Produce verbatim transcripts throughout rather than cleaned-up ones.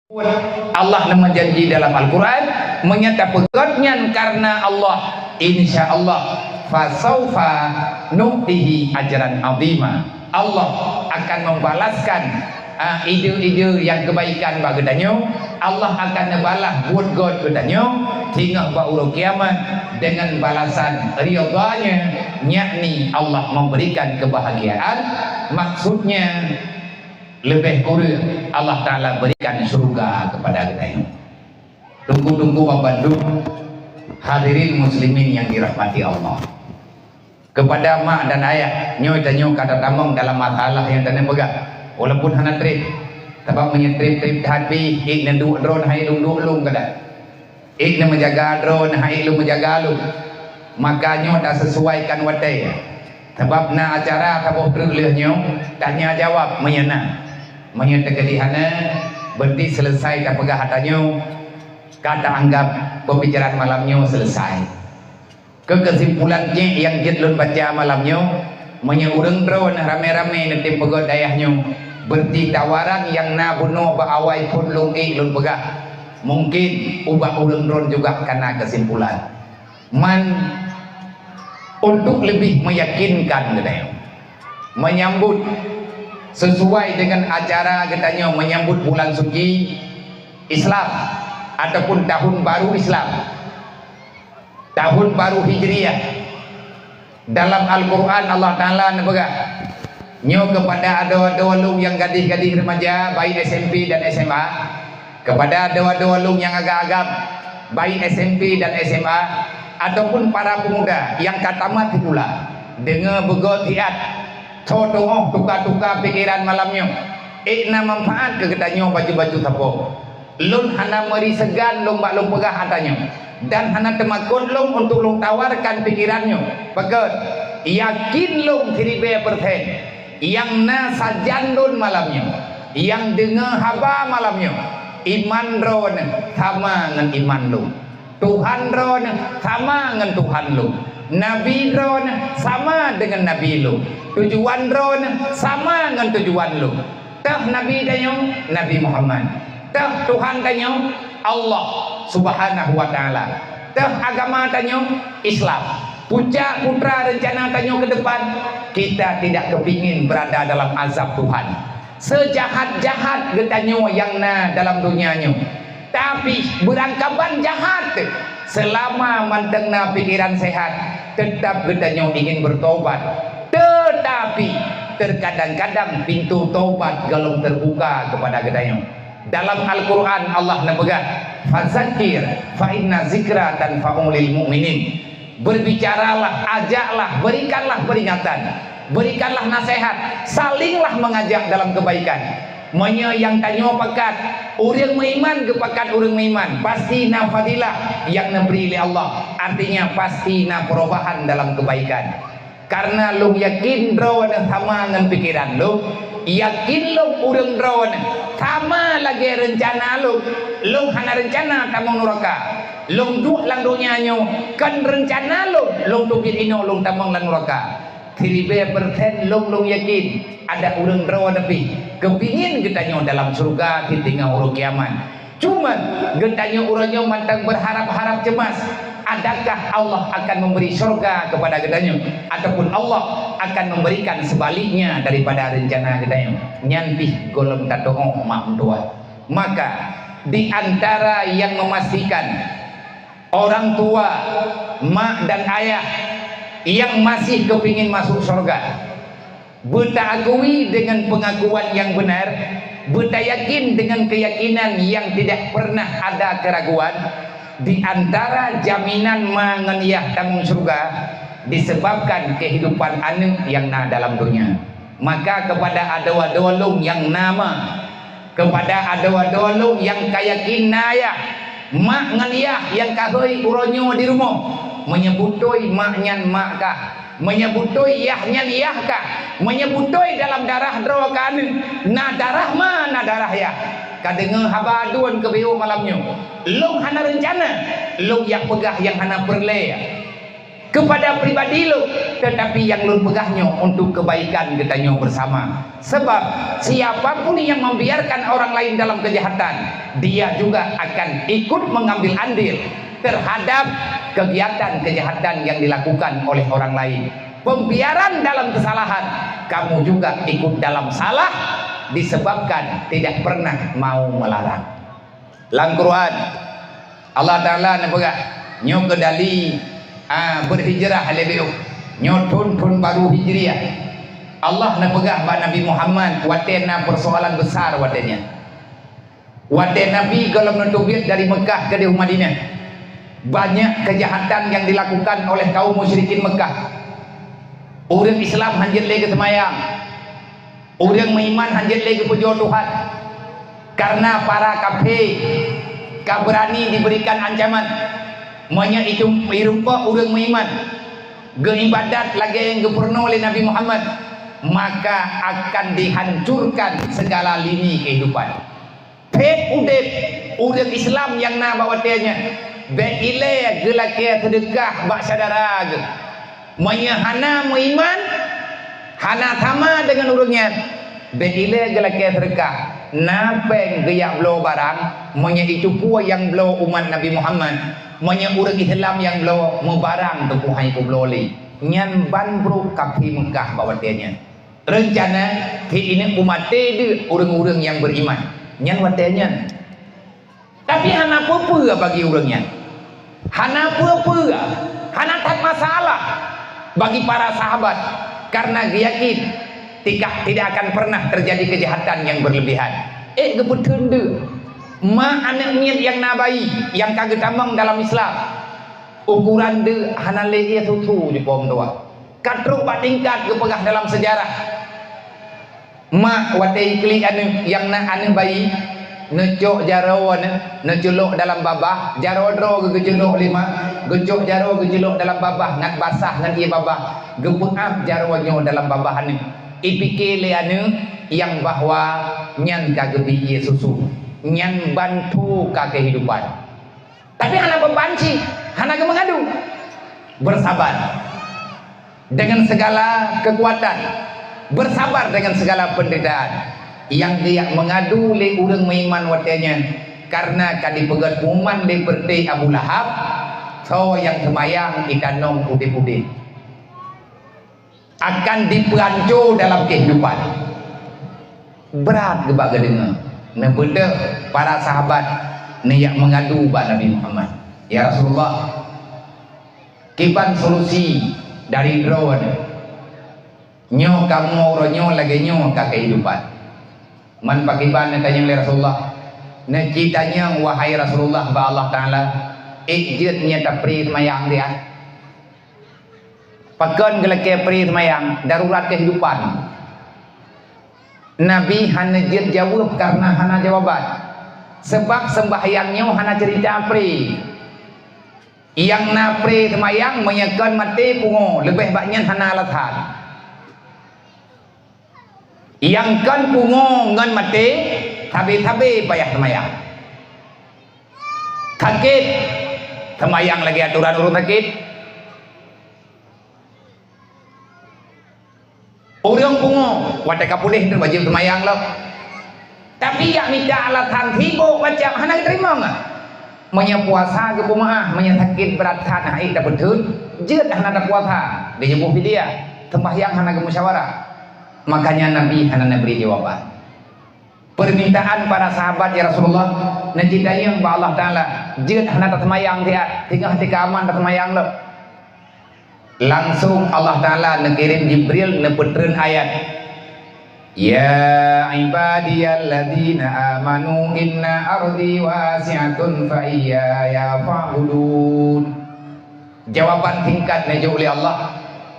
Allah na meujanji dalam Al-Quran, meunyo tapeugét nyan karena Allah, insya Allah, fasaufa nu'tihi ajran azima. Allah akan membalaskan, ah, ide-ide nyang kebaikan bak geutanyoe. Allah akan neubalah buet gét geutanyoe singoh bak uroe kiamat dengan balasan ridha-Nya, yakni Allah memberikan kebahagiaan. Maksudnya, leubeh kureueng Allah Taala berikan syurga kepada geutanyoe. Teungku-teungku bandum, hadirin muslimin yang dirahmati Allah. Kepada mak dan ayah, nyoe tanyoe ka tatamong dalam masalah nyang taneuk peugah, walaupun hana treb. Sabab meunyoe treb-treb that pih, ék neuduek droe hai lôn duek lôn kada. Ék neumeujaga droe hai lôn meujaga lôn. Maka nyoe tasesuaikan watée. Sabab na acara saboh treuk lheueh nyoe, tanya jawab meunyoe na. Meunyoe teukeudi hana, berarti selesai tapeugah ata nyoe, ka taanggap pembicaraan malam nyoe selesai. Keu keusimpulan jih nyang jeuet lôn baca malam nyoe, meunyoe ureuëng droeneuh ramé-ramé neutem peugét ayah nyoe, berarti tawaran nyang na bunoe bak awai phon lôn ék lôn peugah, mungkin ubak ureuëng droeneuh juga ka na keusimpulan. Man, untuk lebih meyakinkan geutanyoe, menyambut sesuai dengan acara geutanyoe menyambut bulan suci Islam ataupun tahun baru Islam. Tahun baru Hijriah. Dalam Al-Quran Allah Taala neupeugah, nyoe keupada adoe-adoe lôn nyang gadih-gadih remaja, baik S M P dan S M A, keupada adoe-adoe lôn nyang agam-agam, baik S M P dan S M A, ataupun para pemuda nyang ka tamat sikula, deungoe beugét siat, soe tuoh tuka-tuka pikeran malam nyoe, ék na manfaat keu geutanyoe baju-baju sapo. Lôn hana meuri seugan lôn bak lôn peugah ata nyoe, dan hana teumakot lôn untuk lôn tawarkan pikeran nyoe. Peugét, yakin lôn siribée persen, nyang na sajan lôn malam nyoe, nyang deungoe haba malam nyoe, iman droeneuh sama ngon iman lôn. Tuhan droeneuh sama ngon Tuhan lôn. Nabi droeneuh sama deungon Nabi lôn. Tujuan droeneuh sama ngon tujuan lôn. Teuh Nabi tanyoe, Nabi Muhammad. Teuh Tuhan tanyoe, Allah Subhanahu wa Taala. Teuh agama tanyoe, Islam. Pucak putra rencana tanyoe ke depan, kita tidak kepingin berada dalam azab Tuhan. Seujahat-jahat geutanyoe nyang na dalam donya nyoe, tapi beurangkaban jahat, seulama mantong na pikeran sehat, teutap geutanyoe ingin bertobat. Teutapi, terkadang-kadang pintoe tobat golom teubuka keupada geutanyoe. Dalam Al-Quran Allah neupeugah, "Fazakir, fa inna zikra tanfa'u lil mu'minin." Berbicaralah, ajaklah, berikanlah peringatan, berikanlah nasihat, salinglah mengajak dalam kebaikan. Meunyoe nyang tanyoe pakat, ureuëng meuiman geupakat ureuëng meuiman, pasti na fadilah nyang neubri lé Allah, artinya pasti na perubahan dalam kebaikan. Karena lôn yakin droeneuh sama ngon pikeran lôn, yakin lôn ureuëng droeneuh sama lagée reuncana lôn. Lôn hana reuncana tamong nuraka. Lôn duek lam donya nyoe kon reuncana lôn, lôn teubiet inoe lôn tamong lam nuraka. Siribée persen lôn, lôn yakin ada ureuëng droeneuh pih keupingin geutanyoe dalam syeuruga sitinggai uroe kiamat. Cuman, geutanyoe uroe nyoe mantong berharap-harap cemas, adakah Allah akan memberi syurga kepada geutanyoe, ataupun Allah akan memberikan sebaliknya daripada rencana geutanyoe? Nyan pih golom tatuoh mak meutuah. Maka, di antara yang memastikan orang tua, mak dan ayah yang masih kepingin masuk syurga, beutaakui dengan pengakuan yang benar, beutayakin dengan keyakinan yang tidak pernah ada keraguan, di antara jaminan ma ngon yah tamong syeuruga disebabkan kehidupan aneuëk nyang na dalam donya. Maka kepada adoe-adoe lôn nyang na ma, kepada adoe-adoe lôn nyang ka yakin na yah, mak ngon yah nyang ka hôi uroe nyoe di rumoh, meunyoe beutôi mak nyan mak kah, meunyoe beutôi yah nyan yah kah, meunyoe beutôi dalam darah droe kah aneuëk, na darah ma, na darah yah. Ka deungoe haba aduen keu biôh malam nyoe. Lôn hana reuncana, lôn jak peugah nyang hana peureulée. kepada pribadi lôn, tetapi nyang lôn peugah nyoe untuk kebaikan geutanyoe bersama. Sebab siapa pun yang membiarkan orang lain dalam kejahatan, dia juga akan ikut mengambil andil terhadap kegiatan kejahatan yang dilakukan oleh orang lain. Pembiaran dalam kesalahan, kamu juga ikut dalam salah disebabkan tidak pernah mau melarang. Lam Quran, Allah Taala neupeugah, nyoe keudali, ah, berhijrah leubeh, nyoe thon-thon baru Hijriah. Allah neupeugah bak Nabi Muhammad watée na persoalan besar watée nyan. Watée Nabi gohlom neuteubiet dari Meukah keudeh u Madinah, banyak kejahatan yang dilakukan oleh kaum musyrikin Meukah. Ureuëng Islam hanjeuet lé geuseumayang. Ureuëng meuiman hanjeuet lé geupeujoe Tuhan, karena para kafé ka beurani diberikan ancaman. Meunyoe itu irumpok ureuëng meuiman, geuibadat lagée nyang geupeurunoe lé Nabi Muhammad, maka akan dihancurkan segala lini kehidupan. Phét udeb ureuëng Islam nyang na bak watée nyan, bék ilée geulakée seudeukah bak syedara geuh. Meunyoe hana meuiman, hana sama deungon ureuëng nyan, bék ilée geulakée seudeukah. Na péng geujak bloe barang, meunyoe itu peue nyang bloe umat Nabi Muhammad, meunyoe ureuëng Islam nyang bloe, meubarang teupeu hai peubloe lé. Nyan ban brok kafé Meukah bak watée nyan. Reuncana keu ineuk peumaté deuek ureuëng-ureuëng nyang beriman. Nyan watée nyan. Tapi hana peue-peue bagi ureuëng nyan. Hana peue-peue, hana that masalah bagi para sahabat, karena geuyakin tikah tidak akan pernah terjadi kejahatan yang berlebihan. Ék geupeutheun deuek, ma aneuëk miet nyang na bayi nyang ka geutamong dalam Islam, ukuran deuek hana lé ié susu jipom tuha. Ka trok bak tingkat geupeugah dalam seujarah, mak watée iklik aneuëk nyang na aneuëk bayi, neucok jaroe aneuëk, neuculok dalam babah, jaroe droe geuh geuculok lé mak, geucok jaroe geuculok dalam babah ngat basah ngon ié babah, geupeuab jaroe nyoe dalam babah aneuëk. Ipike lé aneuëk nyang bahwa nyan ka geubi ié susu, nyan ban tho ka keuhidupan. Tapi hana beubanci, hana geumeungadu. Bersabar dengan segala kekuatan, bersabar dengan segala penderitaan. Nyang geujak meungadu lé ureuëng meuiman watée nyan, karena ka dipeugét pengumuman lé peureté Abu Lahab, soe nyang seumayang itanong udeb-udeb. Akan dipeuhanco dalam kehidupan. Brat geuh bak geudeungoe. Neubeudôh para sahabat neujak meungadu bak Nabi Muhammad, "Ya Rasulullah, kiban solusi dari droe nyoe? Nyoe kamoe uroe nyoe lagée nyoe ka kehidupan." Man pakriban neutanyong lé Rasulullah, "Neucitanyong, wahai Rasulullah, bak Allah Taala, ék jeuet nyoe tapré seumayang dia?" Pakon geulakée pré seumayang darurat keuhidupan? Nabi hana jeuet jaweueb kareuna hana jawaban. Seubab seumbahyang nyoe hana ceurita pré. Nyang na pré seumayang meunyoe kon maté pungo, leubeh bak nyan hana alasan. Nyang kon pungo ngon maté, sabe-sabe payah seumayang. Sakét, seumayang lagée atoran ureuëng sakét. Ureuëng pungo, watée ka puléh, wajéb seumayang lom. Tapi jak mita alasan sibok macam hana geuteurimong. Meunyoe puasa geupeumeuáh, meunyoe sakét brat that hana ék tapeutheun, jeuet hana tapuasa, geujeuet boh fidyah, seumbahyang hana geumusyawarah. Makanya Nabi hana neubri jawaban. Permintaan para sahabat, "Ya Rasulullah, neucitanyong bak Allah Taala, jeuet hana taseumayang siat, singoh teuka aman taseumayang lom." Langsung Allah Taala neukirém Jibril neupeutreun ayat, "Ya ibadiyalladzina amanu inna ardi wasi'atun fa iyaya fa'budun." Jawaban singkat neujok lé Allah,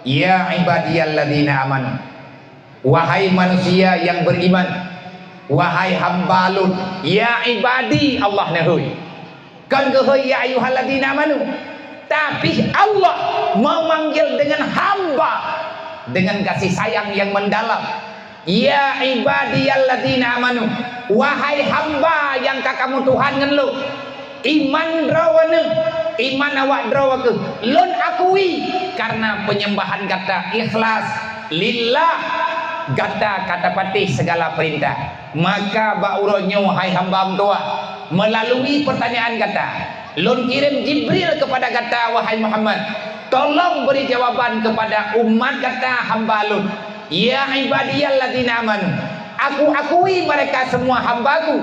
"Ya ibadiyalladzina amanu." Wahai manusia nyang beriman, wahai hamba Lôn, ya ibadi, Allah neuhôi. Kon geuhôi ya ayyuhalladzina amanu, tapi Allah memanggil dengan hamba dengan kasih sayang yang mendalam. Ya ibadiyalladzina amanu, wahai hamba nyang ka kamoe Tuhan ngon Lôn. Iman droeneuh, iman awak droe keuh. Lôn akui, Karena penyembahan gata ikhlas lillah, gata ka tapatéh segala perintah. Maka bak uroe nyoe, hai hamba meutuah, melalui pertanyaan gata, lôn kirém Jibril kepada gata, wahai Muhammad, tolong beri jawaban kepada umat gata, hamba lôn. Ya ibadiyalladzina amanu, aku akui mereka semua hamba-Ku,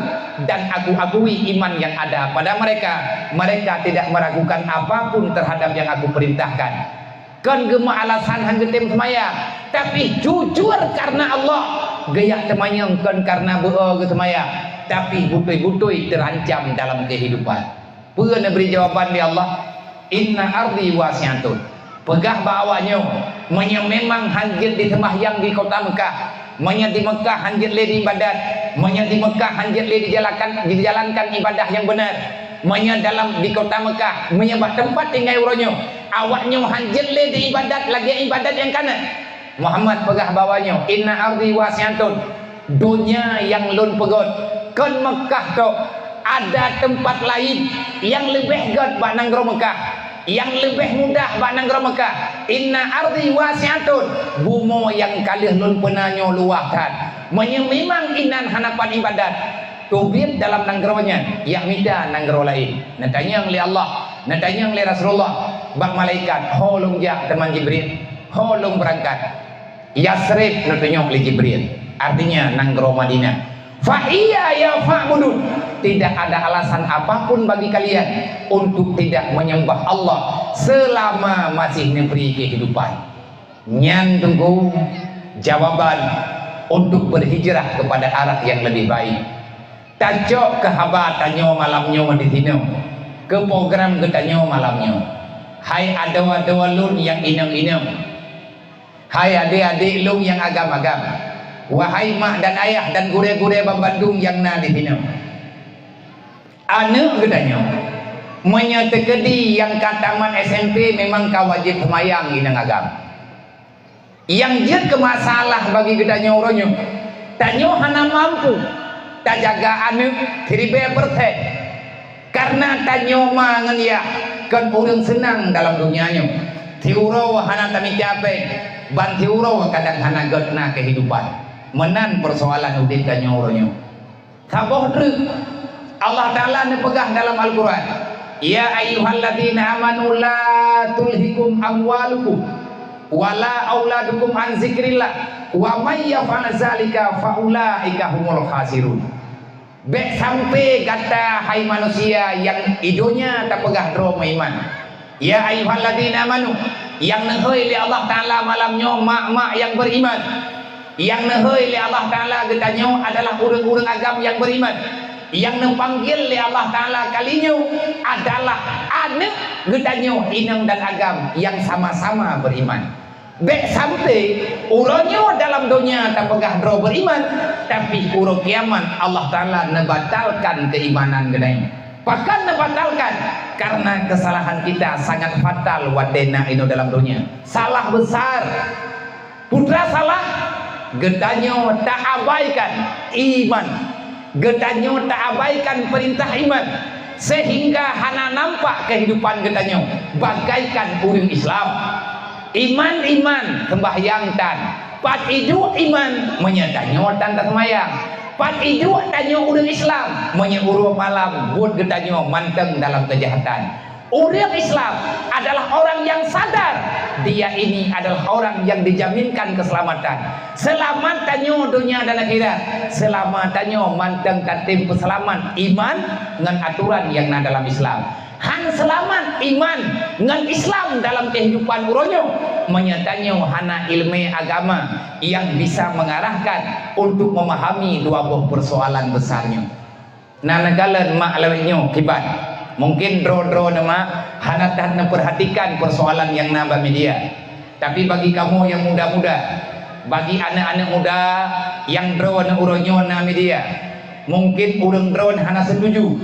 dan aku akui iman yang ada pada mereka. Mereka tidak meragukan apapun terhadap yang aku perintahkan. Kon geumeualasan han geutem seumayang, tapi jujur karena Allah. Geujak teumanyong kon karena beu-o geuseumayang, tapi beutôi-beutôi teurancam dalam kehidupan. Peue neubri jawaban lé Allah? "Inna ardi wasi'atun." Peugah bak awak nyoe, meunyoe memang han jeuet diseumbahyang di kota Meukah, meunyoe di Meukah han jeuet lé diibadat, meunyoe di Meukah han jeuet lé dijalakan, dijalankan ibadah nyang beuna, meunyoe dalam di kota Meukah, meunyoe bak teumpat tinggai uroe nyoe, awak nyoe han jeuet lé diibadat lagée ibadat nyang kana. Muhammad peugah bak awak nyoe, "Inna ardi wasi'atun." Donya nyang lôn peugöt kon Meukah tok, ada teumpat laén nyang leubeh göt bak nanggroe Meukah, nyang leubeh mudah bak nanggroe Meukah. "Inna ardi wasi'atun," bumoe nyang ka lheueh lôn peuna nyoe luwah that. Meunyoe memang inan hana pat ibadat, teubiet dalam nanggroe nyan, jak mita nanggroe laén. Neutanyong lé Allah, neutanyong lé Rasulullah bak malaikat, "Ho lôn jak teuma Jibril? Ho lôn beurangkat?" Yasrib neutunyok lé Jibril, artinya nanggroe Madinah. "Fa iyaya fa'budun." Tidak ada alasan apapun bagi kalian untuk tidak menyembah Allah selama masih neubri kehidupan. Nyan teungku jawaban untuk berhijrah kepada arah yang lebih baik. Tacok keu haba tanyoe malam nyoe di sinoe, keu program geutanyoe malam nyoe. Hai adoe-adoe lôn nyang inong-inong, hai adék-adék lôn nyang agam-agam, wahai mak dan ayah dan gurée-gurée banmandum nyang na di sinoe. Aneuëk geutanyoe, meunyoe teukeudi nyang ka tamat S M P memang ka wajéb seumayang inong agam. Nyang jeuet keu masalah bagi geutanyoe uroe nyoe, tanyoe hana mampu tajaga aneuëk siribée persen. Kareuna tanyoe ma ngon yah kon ureuëng seunang dalam donya nyoe. Siuroe hana tamita péng, ban siuroe kadang hana göt na keuhidupan. Meunan peusoalan udeb tanyoe uroe nyoe. Saboh treuk, Allah Ta'ala neupeugah dalam Al-Quran, "Ya ayyuhalladzina amanu la tulhikum amwalukum wala auladukum an zikrillah, wa may yaf'al zalika fa ulaika humul khasirun." Bék sampai gata, hai manusia, nyang i donya tapeugah droe meuiman. Ya ayyuhalladzina amanu, nyang neuhôi lé Allah Ta'ala malam nyoe mak-mak nyang beriman. Nyang neuhôi lé Allah Ta'ala geutanyoe adalah ureuëng-ureuëng agam nyang beriman. Nyang neupanggil lé Allah Ta'ala kali nyoe adalah aneuëk geutanyoe inong dan agam nyang sama-sama beriman. Bék sampai uroe nyoe dalam donya tapeugah droe beriman, tapi uroe kiamat Allah Ta'ala neubatalkan keimanan geutanyoe. Pakon neubatalkan? Karena kesalahan kita sangat fatal watée na inoe dalam donya. Salah besar. Peue teuma salah? Geutanyoe taabaikan iman. Geutanyoe taabaikan peurintah iman, sehingga hana nampak keuhidupan geutanyoe bagaikan ureuëng Islam. Iman, iman, seumbahyang tan. Pat iduek iman, meunyoe tanyoe tan taseumayang? Pat iduek tanyoe ureuëng Islam, meunyoe uroe malam buet geutanyoe mantong dalam keujahatan? Ureuëng Islam adalah orang yang sadar dia ini adalah orang yang dijaminkan keselamatan. Seulamat tanyoe donya dan akhirat, seulama tanyoe mantong tatem peuseulamat iman ngon aturan nyang na dalam Islam. Han seulamat iman ngon Islam dalam keuhidupan uroe nyoe, meunyoe tanyoe hana iéleumé agama nyang bisa mengarahkan untuk memahami dua boh peusoalan besar nyoe. Na neukalon mak lawét nyoe kiban. Mungkin droe-droe neuh mak hana that neupeurhatikan peusoalan nyang na bak media. Tapi bagi kamoe nyang muda-muda, bagi aneuëk-aneuëk muda nyang droeneuh uroe nyoe na media, mungkin ureuëng droeneuh hana seutuju,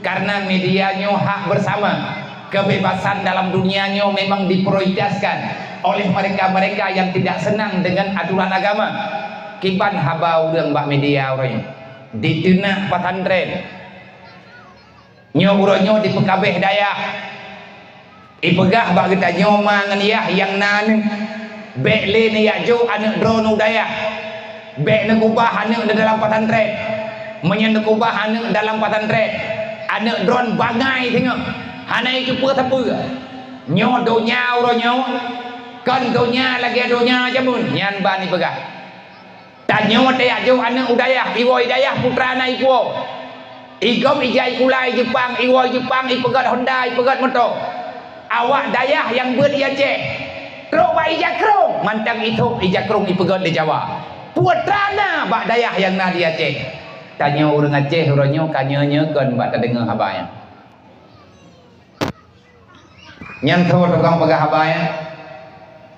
karena media nyoe hak bersama. Kebebasan dalam dunia nyoe memang diprioritaskan oleh mereka-mereka yang tidak senang dengan aturan agama. Kiban haba ureuëng bak media uroe nyoe? Diteunak pesantren. Nyoe uroe nyoe dipeukabeh dayah. Ipeugah bak geutanyoe ma ngon yah nyang na aneuk, "Bék lé neujak jok aneuk droeneuh u dayah. Bék neukeubah aneuk neuh dalam pesantren. Meunyoe neukeubah aneuk dalam pesantren, aneuk droeneuh bangai singoh, hana jiteupeue sapeue. Nyoe donya uroe nyoe kon donya lagée donya jameun." Nyan ban ipeugah. Tanyoe tajak jok aneuk u dayah, iwoe i dayah putra na ipuwoe. Igob ija ikula i Jeupang, iwoe i Jeupang ipeugét honda, ipeugét moto. Awak dayah nyang beuet i Aceh, trok bak ija krông, mantong ithok ija krông ipeugét lé Jawa. Putra na bak dayah nyang na di Aceh. Tanyoe ureuëng Aceh uroe nyoe ka nyoe-nyoe kon bak tadeungoe haba nyan. Nyan soe tukang peugah haba nyan?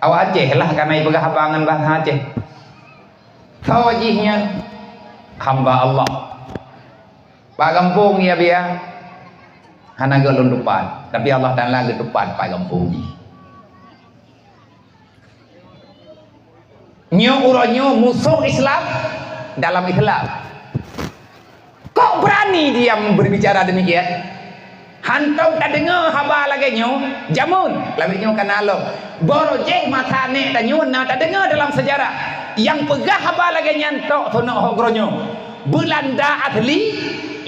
Awak Aceh lah ka na ipeugah haba ngon bahasa Aceh. Soe jih nyan? Hamba Allah. Bak gampông ia biya, hana geuh lôn tupat, tapi Allah Taala geutupat bak gampông jih. Nyoe uroe nyoe musoh Islam dalam Islam. Kok beurani dia berbicara demikian? Hantom tadeungoe haba lagée nyoe jameun, lagée nyoe ka na lom. Boro jih masa nèk tanyoe na tadeungoe dalam seujarah. Nyang peugah haba lagée nyan tok sonok hok geuronyoe. Beulanda asli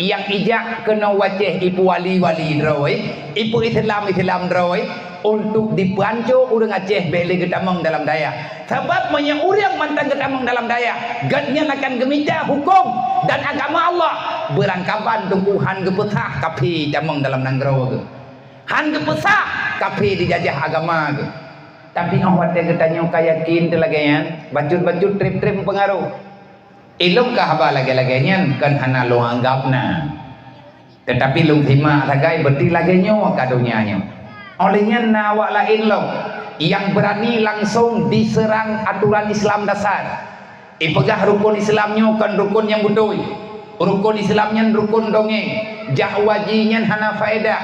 nyang ijak keunoe u Aceh ipeuwali-wali droe, ipeu-Islam-Islam droe, untuk dipeuhanco ureuëng Aceh bék lé geutamong dalam dayah. Sabab meunyoe ureuëng mantong geutamong dalam dayah, gobnyan akan geumita huköm dan agama Allah. Beurangkaban teungku han geupeusah kafé tamong dalam nanggroe geuh. Han geupeusah kafé jijajah agama geuh. Tapi óh watée geutanyoe ka yakin teuh lagée nyan, bacut-bacut treb-treb meupeungaroh. Ilôn ka haba lagée-lagée nyan kon hana lôn anggab na. Teutapi lôn simak sagai beuti lagée nyoe ka donya nyoe. Óh lheueh nyan na awak laén lom nyang beurani langsong diseurang atoran Islam dasar. Ipeugah rukon Islam nyoe kon rukon nyang beutôi. Rukon Islam nyan rukon dongeng. Jak u haji nyan hana faedah.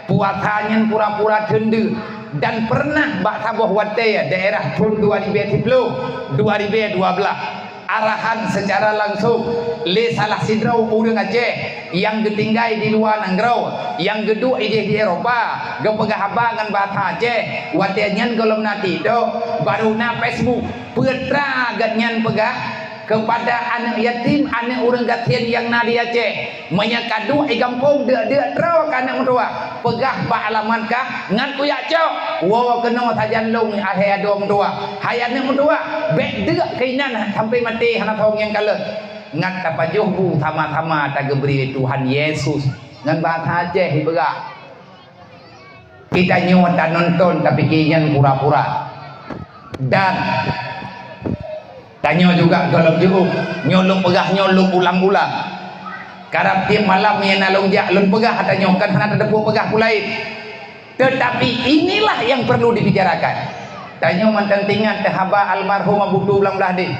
Puasa nyan pura-pura teundeue. Dan peureunah bak saboh watée daerah thon dua ribée siplôh, dua ribée dua blaih. Arahan seucara langsong lé salah sidroe ureuëng Aceh nyang geutinggai di luwa nanggroe, nyang geuduek idéh di Eropa, geupeugah haba ngon bahasa Aceh, watée nyan gohlom na TikTok, barô na Facebook. Peue teuma gobnyan peugah keupada aneuk yatim, aneuk ureuëng gasien nyang na di Aceh, meunyoe ka duek i gampông deuk-deuk droe keu aneuk meutuwah, peugah bak alamat kah ngon kujak cok, woe keunoe sajan lôn, hai adoe meutuwah, hai aneuk meutuwah, bék deuk keuinan sampai maté hana thong nyang kalon. Ngat tapajoh bu sama-sama tageubri lé Tuhan Yesus ngon bahasa Aceh ipeugah. Kita nyoe tanonton tapike nyan pura-pura. Dan tanyoe juga gohlom jiôh, nyoe lôn peugah nyoe lôn ulang-ulang. Karab tieb malam nyang na lôn jak lôn peugah ata nyoe, kan hana tateupeue peugah peue laén. Tetapi inilah yang perlu dibicarakan. Tanyoe mantong teuingat teuh haba almarhum Abu Tu Blang Blahdeh.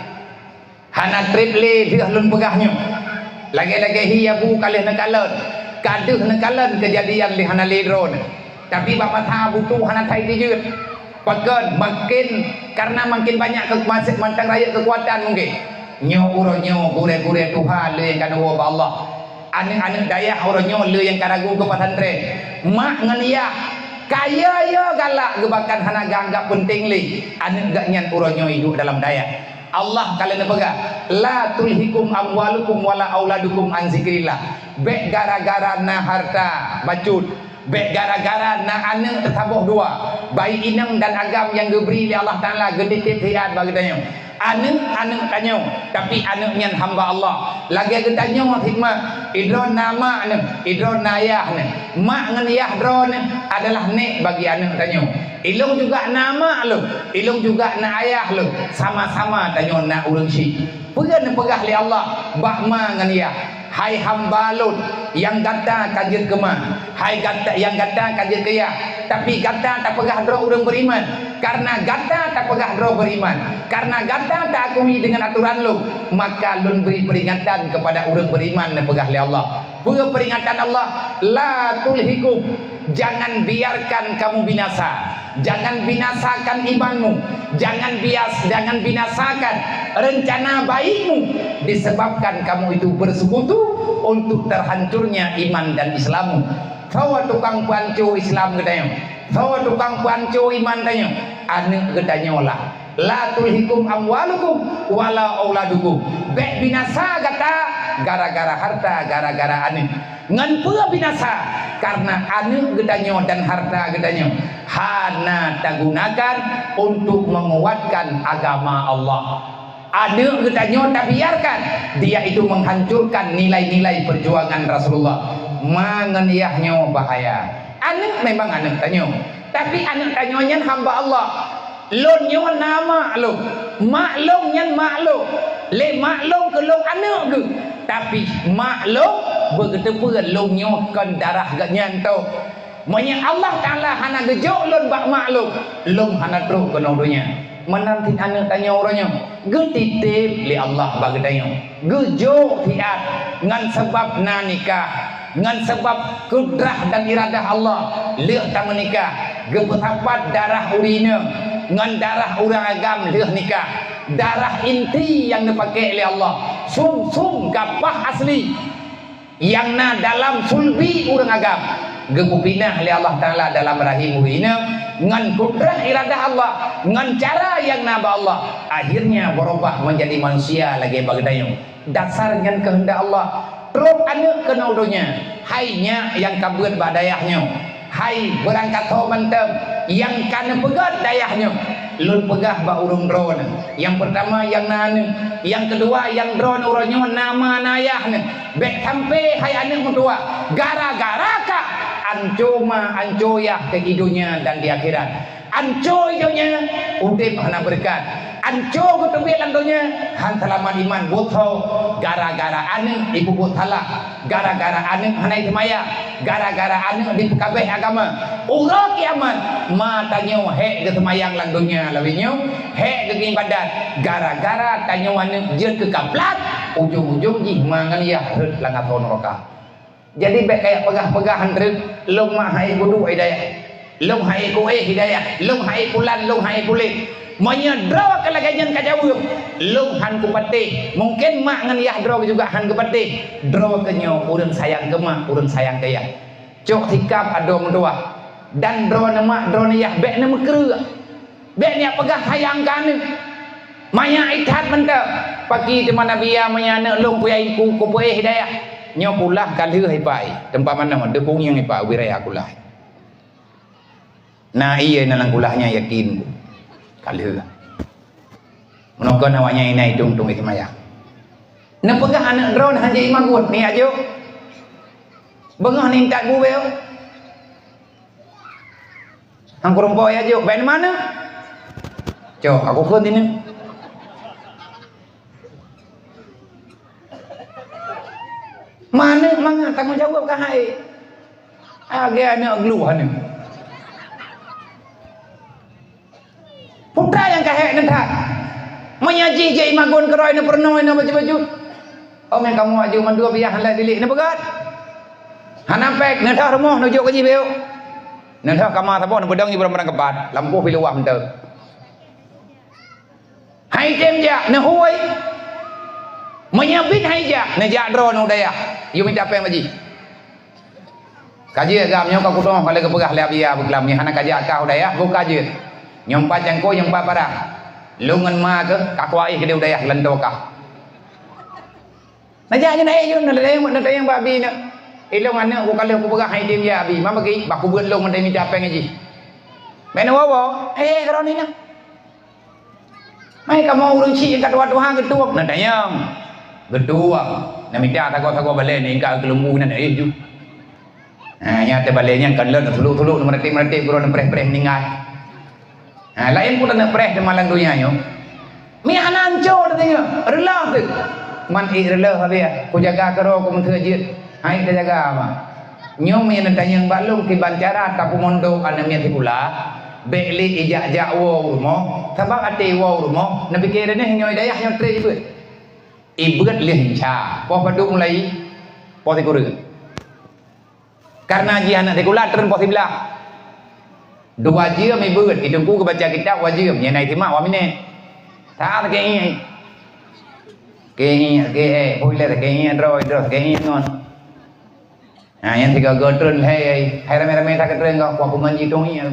Hana treb lé deuh lôn peugah nyoe. Lagée-lagée hi Abu ka lheueh neukalon, ka deuh neukalon keujadian lé hana lé droeneuh. Tapi bak masa Abu Tu hana that jijeuet. Pakon? Makin, karena makin banyak ke-, masih mantong rayeuk keukuatan mungken. Nyoe uroe nyoe gurée-gurée tuha lé nyang ka neuwoe bak Allah. Aneuk-aneuk dayah uroe nyoe lé nyang ka ragu keu pesantren. Mak ngon yah, kaya yo galak geubakan hana geuanggab peunteng lé. Aneuk gobnyan uroe nyoe iduek dalam dayah. Allah ka lheueh neupeugah, "La tulhikum amwalukum wala auladukum an zikrillah." Bék gara-gara na harta bacut, bék gara-gara na aneuk teusaboh dua, baik inong dan agam nyang geubri lé Allah Taala geutitép siat bak geutanyoe. Aneuk, aneuk tanyoe, tapi aneuk nyan hamba Allah. Lagée geutanyoe hikmah, idroe na mak neuh, idroe na yah neuh. Mak ngon yah droeneuh adalah nék bagi aneuk tanyoe. Ilôn juga na mak lôn, ilôn juga na ayah lôn, sama-sama tanyoe na ureuëng syiek. Peue neupeugah lé Allah bak ma ngon yah, "Hai hamba lôn, nyang gata ka jeuet keu ma, hai gata, nyang gata ka jeuet keu yah, tapi gata tapeugah droe ureuëng beriman. Karena gata tapeugah droe beriman, karena gata taakui deungon atoran lôn, maka lôn bri peuringatan keupada ureuëng beriman," neupeugah lé Allah. Peue peuringatan Allah? "La tulhikum, jangan biarkan kamu binasa. Jangan binasakan imanmu. Jangan bias-, jangan binasakan rencana baikmu disebabkan kamu itu bersekutu untuk terhancurnya iman dan Islammu." Soe tukang peuhanco Islam geutanyoe? Soe tukang peuhanco iman tanyoe? Aneuk geutanyoe lah. "La tulhikum amwalukum wala auladukum." Bék binasa gata gara-gara harta, gara-gara aneuk. Ngon peue binasa? Karena aneuk geutanyoe dan harta geutanyoe hana tagunakan untuk menguatkan agama Allah. Aneuk geutanyoe tabiarkan, dia itu menghancurkan nilai-nilai perjuangan Rasulullah. Ma ngon yah nyoe bahaya. Aneuk memang aneuk tanyoe, tapi aneuk tanyoe nyan hamba Allah. Lôn nyoe na mak lôn. Mak lôn nyan mak lôn. Lé mak lôn keu lôn aneuk geuh. Tapi mak lôn beugeuteupeue lôn nyoe kon darah geuh nyan tôh. Meunyoe Allah Taala hana geujok lôn bak mak lôn, lôn hana trok keunoe donya. Meunan cit aneuk tanyoe uroe nyoe, geutitép lé Allah bak geutanyoe. Geujok siat ngon sabab na nikah, ngon sabab kudrah dan iradah Allah lheueh tameunikah. Geupeusapat darah ureueng inong ngon darah ureueng agam lheueh nikah. Darah inti nyang neupaké lé Allah, sum-sum gapah asli. Nyang na dalam sulbi ureueng agam, geupeupinah lé Allah Taala dalam rahim ureueng inong ngon kudrah iradah Allah, ngon cara nyang na bak Allah. Akhirnya beurubah menjadi manusia lagée bak geutanyoe. Dasar nyan keuheundak Allah. Trok aneuk keunoe donya, hai nyak nyang ka beuet bak dayah nyoe. Hai beurangkat ho mantong nyang ka neupeugét dayah nyoe, lôn peugah bak ureueng droeneuh. Nyang peurtama nyang na aneuk, nyang keudua nyang droeneuh uroe nyoe na ma na ayah neuh. Bék sampai hai aneuk meutuwah gara-gara kah anco ma anco yah keu di donya dan di akhirat. Anco di donya udeb hana beureukat. Anco geuteubiet lam donya han seulamat iman buet ho gara-gara aneuk ipeubuet salah. Gara-gara aneuk hana jiseumayang, gara-gara aneuk jipeukabeh agama. Uroe kiamat, ma tanyoe hék geuseumayang lam donya lawét nyoe, hék geuibadat, gara-gara tanyoe aneuk jeuet keu kaplat, ujong-ujong jih ma ngon yah rhot lam asoe nuraka. Jadi bék kajak peugah-peugah han treuk, lôn mak hai kuduek hidayah. Lôn hai kuéh hidayah, lôn hai pulan, lôn hai puléh. Meunyoe droe keu lagée nyan ka jaweueb, lôn han kupatéh. Mungken mak ngon yah droe juga han kupatéh. Droe keu nyoe ureuëng sayang keu mak, ureuëng sayang keu yah. Cok sikab adoe meutuwah. Dan droeneuh mak, droeneuh yah bék neumeukreueh. Bék neujak peugah sayang keu aneuk. Manyak that mantong. Paki teuma Nabi ya meunyoe aneuk lôn kuya iku kupuéh hidayah. Nyoe kulah ka lheueh ipai. Teumpat manoe deukung nyang ipai ubit raya kulah. Na ié na lam kulah nyan yakin ku. Ka lheueh. Meunoe kon awaknyan inan idong tueng seumayang. Neupeugah aneuk droe hana jeuet imagun, ni ajo. Beungoh ni intat bu beu. Hang kureueng po ya jok, ben mana? Cok, aku pun ini. Mana mangat tanggung jawab ka hai? Age aneuk gluh aneuk. Putra nyang ka hék neuh that. Meunyoe jih jeuet imagun keurôi neuh peurunoe neuh bacut-bacut. Oh, meng kamoe aju mandua biah lé dilik neuh peugah. Hana pék, neuh that rumoh neujok keu jih beu. Neuh that kama saboh neuh peudong ié barang-barang keupat, lampôh pi luwah meuteuk. Hai tem jak, neuh hui. Meunyoe bit hai jak, neujak droe neuh dayah. Yue mita péng bak jih. Ka jeuet gam nyoe ka kudong ka lheueh geupeugah lé Abiya beuklam nyoe hana ka jak kah u dayah, bu ka jeuet. Nyoe empat cangkôi, nyoe empat parah. Lôn ngon ma keuh ka kuaéh keudeh u dayah lantô kah. Najak nyoe naéh yun, na tayang, na tayang bak abi nyoe. Ilôn aneuk ku ka lheueh kupeugah hai dem ya abi, ma bagi bak kubeuet lôn meutai mita péng jih. Meunoe woe-woe, eh, keudroe nyoe. Hai kamoe ureuëng chik nyang ka tuha-tuha geutueng, na tanyong. Geutueng. Na mita sagoe-sagoe balée ninggai keuleumbu nan éh ju. Ha, nyang teubalée nyan kan lôn suluk-suluk meuratéb-meuratéb geuroe neupreh-preh meuninggai. Ha, laén pun taneuk preh teuma lam donya nyoe. Mi hana anco teuh nyoe, reuloh teuh. Man éh reuloh habéh, kujaga keudroe ku meuteujeuet. Hai teujaga ma. Nyoe meunan tanyong bak lôn kiban cara tapeumondok aneuk miet sikula, bék lé ijak-jak woe u rumoh, sabab até woe u rumoh, neupike deuneh nyoe dayah nyoe tré ibeuet. Ibeuet lheueh nca, poh padub mulai, poh sikureueng. Karena jih aneuk sikula treun poh siblaih. Dua jeuem ibeuet, itungku geubaca kitab dua jeuem, nyan na itimak dua minét. Saát keuingat. Keuingat, keuingat, poh ilée keuingat droe, droe keuingat ngon. Nah, nyang sigoe-goe treun lhèe, hai ramé-ramé that treun goe, kuah kuman jitong ié.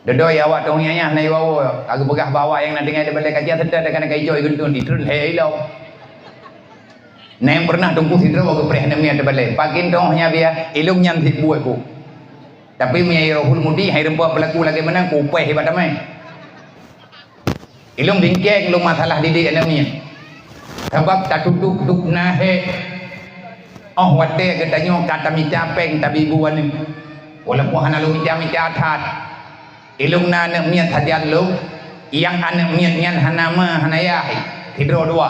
Dodoi awak tong ié nyan na iwoe-woe, ka geupeugah bak awak nyang na tinggai di balèe kaca, seutôt ka na ka ijok igeutun, itreun lhèe ilong. Na nyang peureunah teungku sidroe geupreh aneuk miet di balèe, pakin tong nyan biya, ilong nyan sit buet bu. Tapi meunyo rohul mudi, hai rumpok peulaku lagèe meunan, kupèh ibat damai. Ilong bingkeng lôn masalah didik aneuk miet. Sabab tatutup dubna hèk. Óh watèe geutanyoe ka tamita pèng tabi bu aneuk. Walaupun hana lôn mita-mita that. Ilong na aneuk miet sajan lôn, nyang aneuk miet nyan hana ma hana yah, sidroe dua.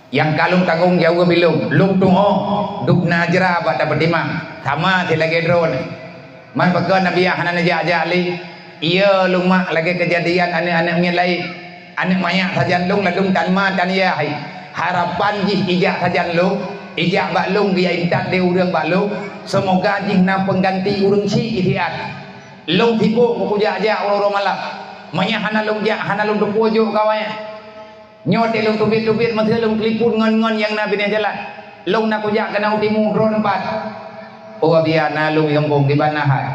Nyang ka lôn tanggong jaweueb ilong, lôn tu'oh, dubna jra bak tapeutimang, sama sit lagèe droeneuh. Man pakon Nabi hana neujak-jak lé? Iya lôn mak lagèe keujadian aneuk-aneuk miet laén. Aneuk manyak sajan lôn ladôm tan ma tan yah. Harapan jih ijak sajan lôn, ijak bak lôn geujak intat lé ureueng bak lôn, seumoga jih na peungganti ureueng chik isiat. Lôn sibôk kujak-jak uroe-uroe malam. Meunyo hana lôn jak, hana lôn teupeue jok kawai. Nyoe teuh lôn teubiet-teubiet meuteuleueng teulipon ngon-ngon nyang na binéh jalan. Lôn na kujak keunoe u timu droeneuh pat. Oh, Abiya na lôn i gampông kiban na hai.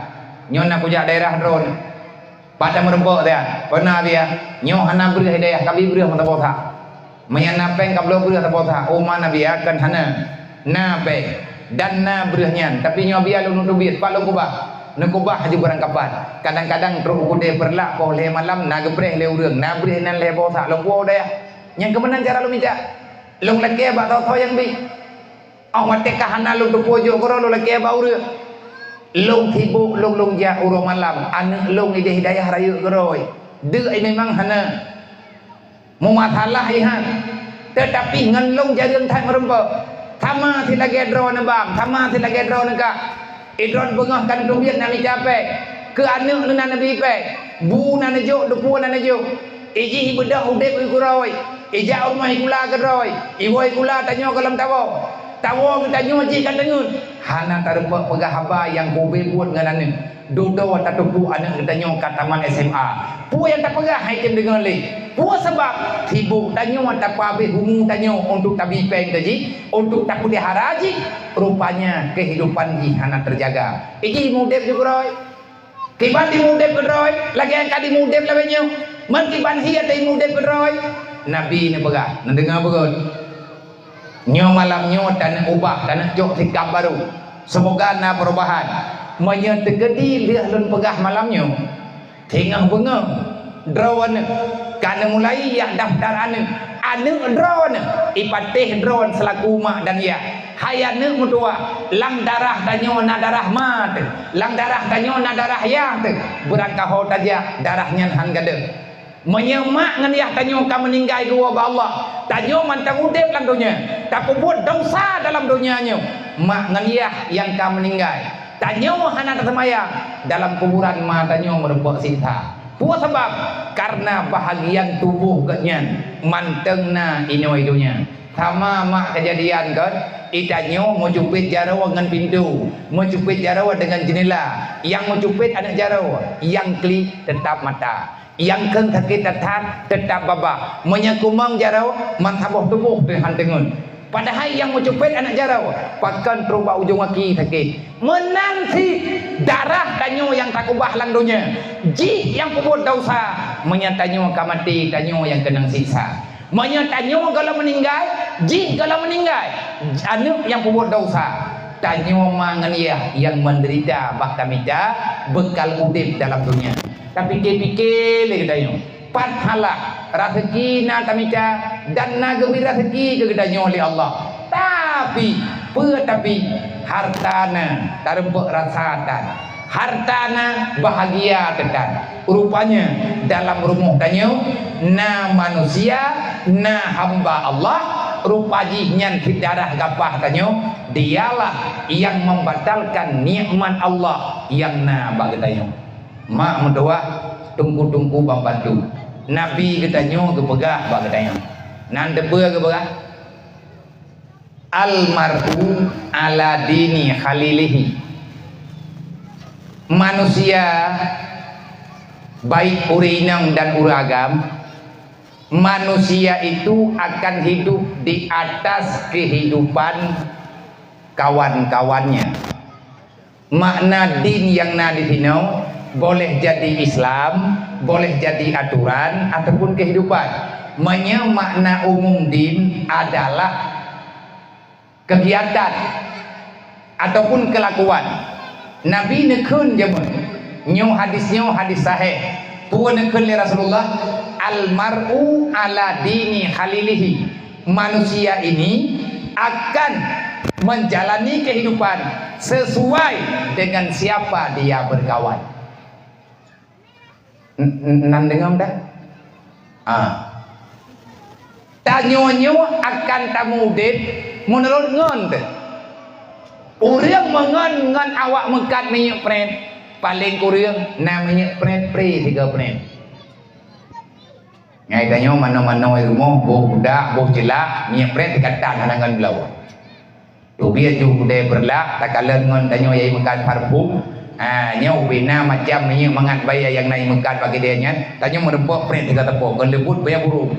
Nyoe na kujak daerah droeneuh. Pat tameureumpok siat. Peue na, Abiya? Nyoe hana breueh i dayah, ka bi breueh meusaboh that. Meunyo na pèng ka bloe breueh saboh that. Oh, ma na, Abiya, kon hana. Na pèng dan na breueh nyan, tapi nyoe Abiya lôn teubiet, pat lôn keubah. Neukeubah laju barang kapan. Kadang-kadang trok u keudè Peureulak poh lhèe malam na geupreh lé ureueng, na breueh inan lhèe boh sak lôn puwoe u dayah. Nyang keu meunan cara lôn mita. Lôn lakèe bak soe-soe nyang bi. Óh watèe ka hana lôn teupeue jok keudroe lôn lakèe bak ureueng. Lôn sibôk lôn, lôn jak uroe malam, aneuk lôn idéh i dayah rayeuk keudroe. Deuk i memang hana. Meumasalah ihan, teutapi ngon lôn jareueng that meureumpok. Sama sit lagèe droeneuh bang, sama sit lagèe droeneuh kak. Idroen beungoh ka neuteubiet na mita pèng, keu aneuk neuh na neubi pèng, bu na neujok, dupeue na neujok. Ijih ibeudôh udép u keudroe, ijak u rumoh ikula keudroe, iwoe ikula tanyoe goh lom tawoe. Tawoe geutanyoe jih ka teungeut. Hana tarumpok peugah haba nyang kube buet ngon aneuk. Dudoe tateupeue aneuk geutanyoe ka tamat S M A. Peue nyang tapeugah han item deungoe lé? Peue sabab? Sibôk tanyoe tapeuhabéh umu tanyoe untuk tabi pèng keu jih, untuk tapeulihara jih. Rupanya keuhidupan jih hana teujaga. Ijih mudép jih keudroe. Kiban jih mudép keudroe, lagèe nyang ka jih mudép lagèe nyoe. Man kiban hi ateueh mudép keudroe. Nabi neupeugah, neudeungoe beugöt. Nyoe malam nyoe taneuk ubah, taneuk cok sikap barô. Seumoga na peurubahan. Meunyoe teukeudi lheueh lôn peugah malam nyoe, singoh beungoh droeneuh ka neumulai jak daftar aneuk. Aneuk droeneuh ipatéh droeneuh seulaku mak dan yah. Hai aneuk meutuwah, lam darah tanyoe na darah ma teuh, lam darah tanyoe na darah yah teuh. Beurangkaho tajak, darah nyan han gadôh. Meunyoe mak ngon yah tanyoe ka meuninggai geuwoe bak Allah, tanyoe mantong udép lam donya, tapeubuet desya dalam donya nyoe, mak ngon yah nyang ka meuninggai, tanyoe hana taseumayang, dalam kuburan ma tanyoe meurumpok siksa. Peue sabab? Kareuna bahagian tuboh geuhnyan mantong na inoe donya. Sama mak keujadian kon, i tanyoe meucupet jaroe ngon pintoe, meucupet jaroe deungon jeunela, nyang meucupet aneuk jaroe, nyang klik teutap mata. Nyang kheun sakét that-that, teutap babah. Meunyoe kumong jaroe, meusaboh tuboh teuh han teungeut. Padahai nyang meucupet aneuk jaroe, pakon trok bak ujong gaki sakét. Meunan cit darah tanyoe nyang takeubah lam donya. Jih nyang peubuet desya, meunyoe tanyoe ka maté, tanyoe nyang keunong siksa. Meunyoe tanyoe gohlom meuninggai, jih gohlom meuninggai. Aneuk nyang peubuet desya, tanyoe ma ngon yah nyang meudeurita bak tamita beukal udép dalam donya. Tapike-pike lé geutanyoe, pat halah raseuki na tamita dan na geubri raseuki keu geutanyoe lé Allah. Tapi, peue tapi, hareuta na tarumpok rasa tan, hareuta na bahagia teutan. Rupanya dalam rumoh tanyoe na manusia, na hamba Allah, rupa jih nyan cit darah gapah tanyoe, dialah nyang membatalkan nikmat Allah nyang na bak geutanyoe. Mak meutuwah, teungku-teungku bantu, Nabi geutanyoe geupeugah bak geutanyoe. Nan teupeue geupeugah? Al mar'u ala dini khalilihi. Manusia, baik ureueng inong dan ureueng agam, manusia itu akan hidup di atas kehidupan kawan-kawannya. Makna din nyang na di sinoe boleh jadi Islam, boleh jadi aturan ataupun kehidupan. Meunyoe makna umum din adalah kegiatan ataupun kelakuan. Nabi neukheun jameun, nyoe hadis nyoe hadis sahih. Peue neukheun lé Rasulullah? "Al mar'u ala dini khalilihi." Manusia ini akan menjalani kehidupan sesuai dengan siapa dia berkawan. N-, n-, nan deungoe dah? Ah. Tanyoe nyoe akan tamuudeb meunurot ngon teuh. Ureuëng meungon ngon awak meukat minyeuk prét, paleng kureueng na minyeuk prét, pré sigoe prét. Ngai tanyoe manoe-manoe rumoh, boh budak, boh ceulak, minyeuk prét sikatan hana ngon bloe. Teubiet ju udée beurlak, takalon ngon tanyoe yai meukat parfum. Ha, nyoe ubena macam minyeuk mangat bae nyang na i meukat bak idée nyan, tanyoe meureumpok prét sigoe teupok, kon leubut baya burung.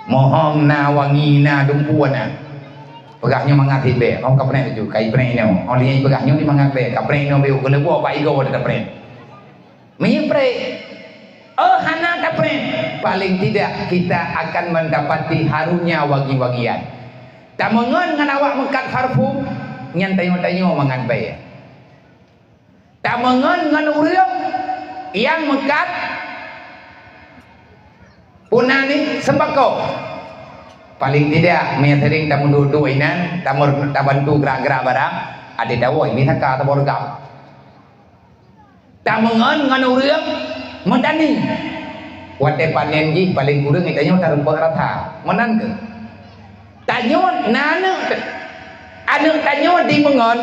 Mohom na wangi na dumpu na. Peugah nyoe mangat hibée, oh ka prét laju, kai prét inoe. Oh liyai peugah nyoe di mangat bée, ka prét inoe beu, kon leubut bak igoe teuprét. Minyeuk prét. Oh, hana taprét. Paling tidak kita akan mendapati harumnya wangi-wangian. Tameungon ngon awak meukat parfum, nyan tanyoe-tanyoe mangat bae. Tameungon ngon ureuëng nyang meukat puna ni sembako. Paling tidak, meunyoe sering tameuduek-duek inan, tamur-, tabantu gerak-gerak barang, adak tawoe ini saka taborgam. Tameungon ngon ureuëng meutani. Watée panen jih paleng kureueng tanyoe tareumpok rata. Meunan keuh? Tanyoe na aneuëk, aneuëk tanyoe dimeungon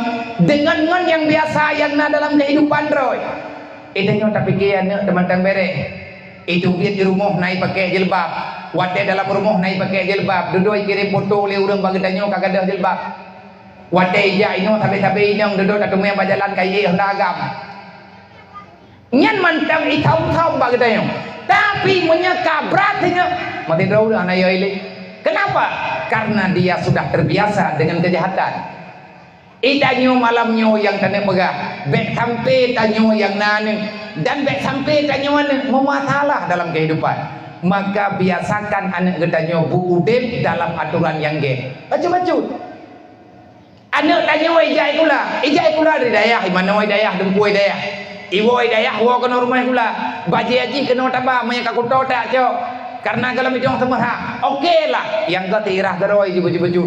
deungon ngon nyang biasa nyang na dalam keuhidupan droe. Eh, tanyoe tapike aneuëk teumantong bereh. Itu biet di rumoh na ipake jilbab. Watée dalam rumoh na ipake jilbab. Dudoe ikirém poto lé ureuëng bak geutanyoe ka gadôh jilbab. Watée ijak inoe sabe-sabe inong dudoe tateumé bak jalan kayée honda agam. Nyan mantong ithom-thom bak geutanyoe. Tapi meunyoe ka brat singoh, meusidroe ureuëng hana yoi lé. Kenapa? Karena dia sudah terbiasa dengan kejahatan. Itanyoe malam nyoe nyang taneuk peugah, bék sampai tanyoe nyang na aneuëk dan bék sampai tanyoe aneuëk meumasalah dalam kehidupan. Maka biasakan aneuëk geutanyoe beu udeb dalam atoran nyang gét. Bacut-bacut. Aneuëk tanyoe ijak sikula, ijak sikula di dayah, imanoe dayah, dumpeue dayah. Iwoe dayah, woe keunoe rumoh sikula. Bajée jih keunoe taba, meunyoe ka kuto tak cok. Karena gohlom idong seumeurah. Oke lah, nyang ka tiirah geuroi jih baju-baju.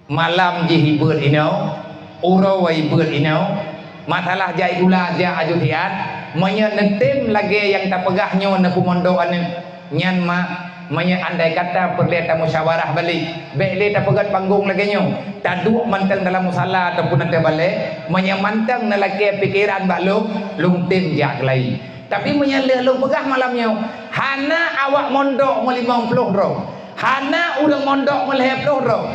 Malam jih ibeuet inoe, uroe ibeuet inoe. Masalah jak sikula, jak aju siat. Meunyoe neutem lagée nyang tapeugah nyoe neupeumondok aneuëk. Nyan mak, meunyoe andai kata peureulée tamusyawarah balek, bék lé tapeugét panggong lagée nyoe, taduek mantong dalam musala ataupun ateueh balée, meunyoe mantong neulakée pikeran bak lôn, lôn tem jak keulayi. Tapi meunyoe lheueh lôn peugah malam nyoe, hana awak mondok meulimong ploh droe, hana ureuëng mondok meulhée ploh droe,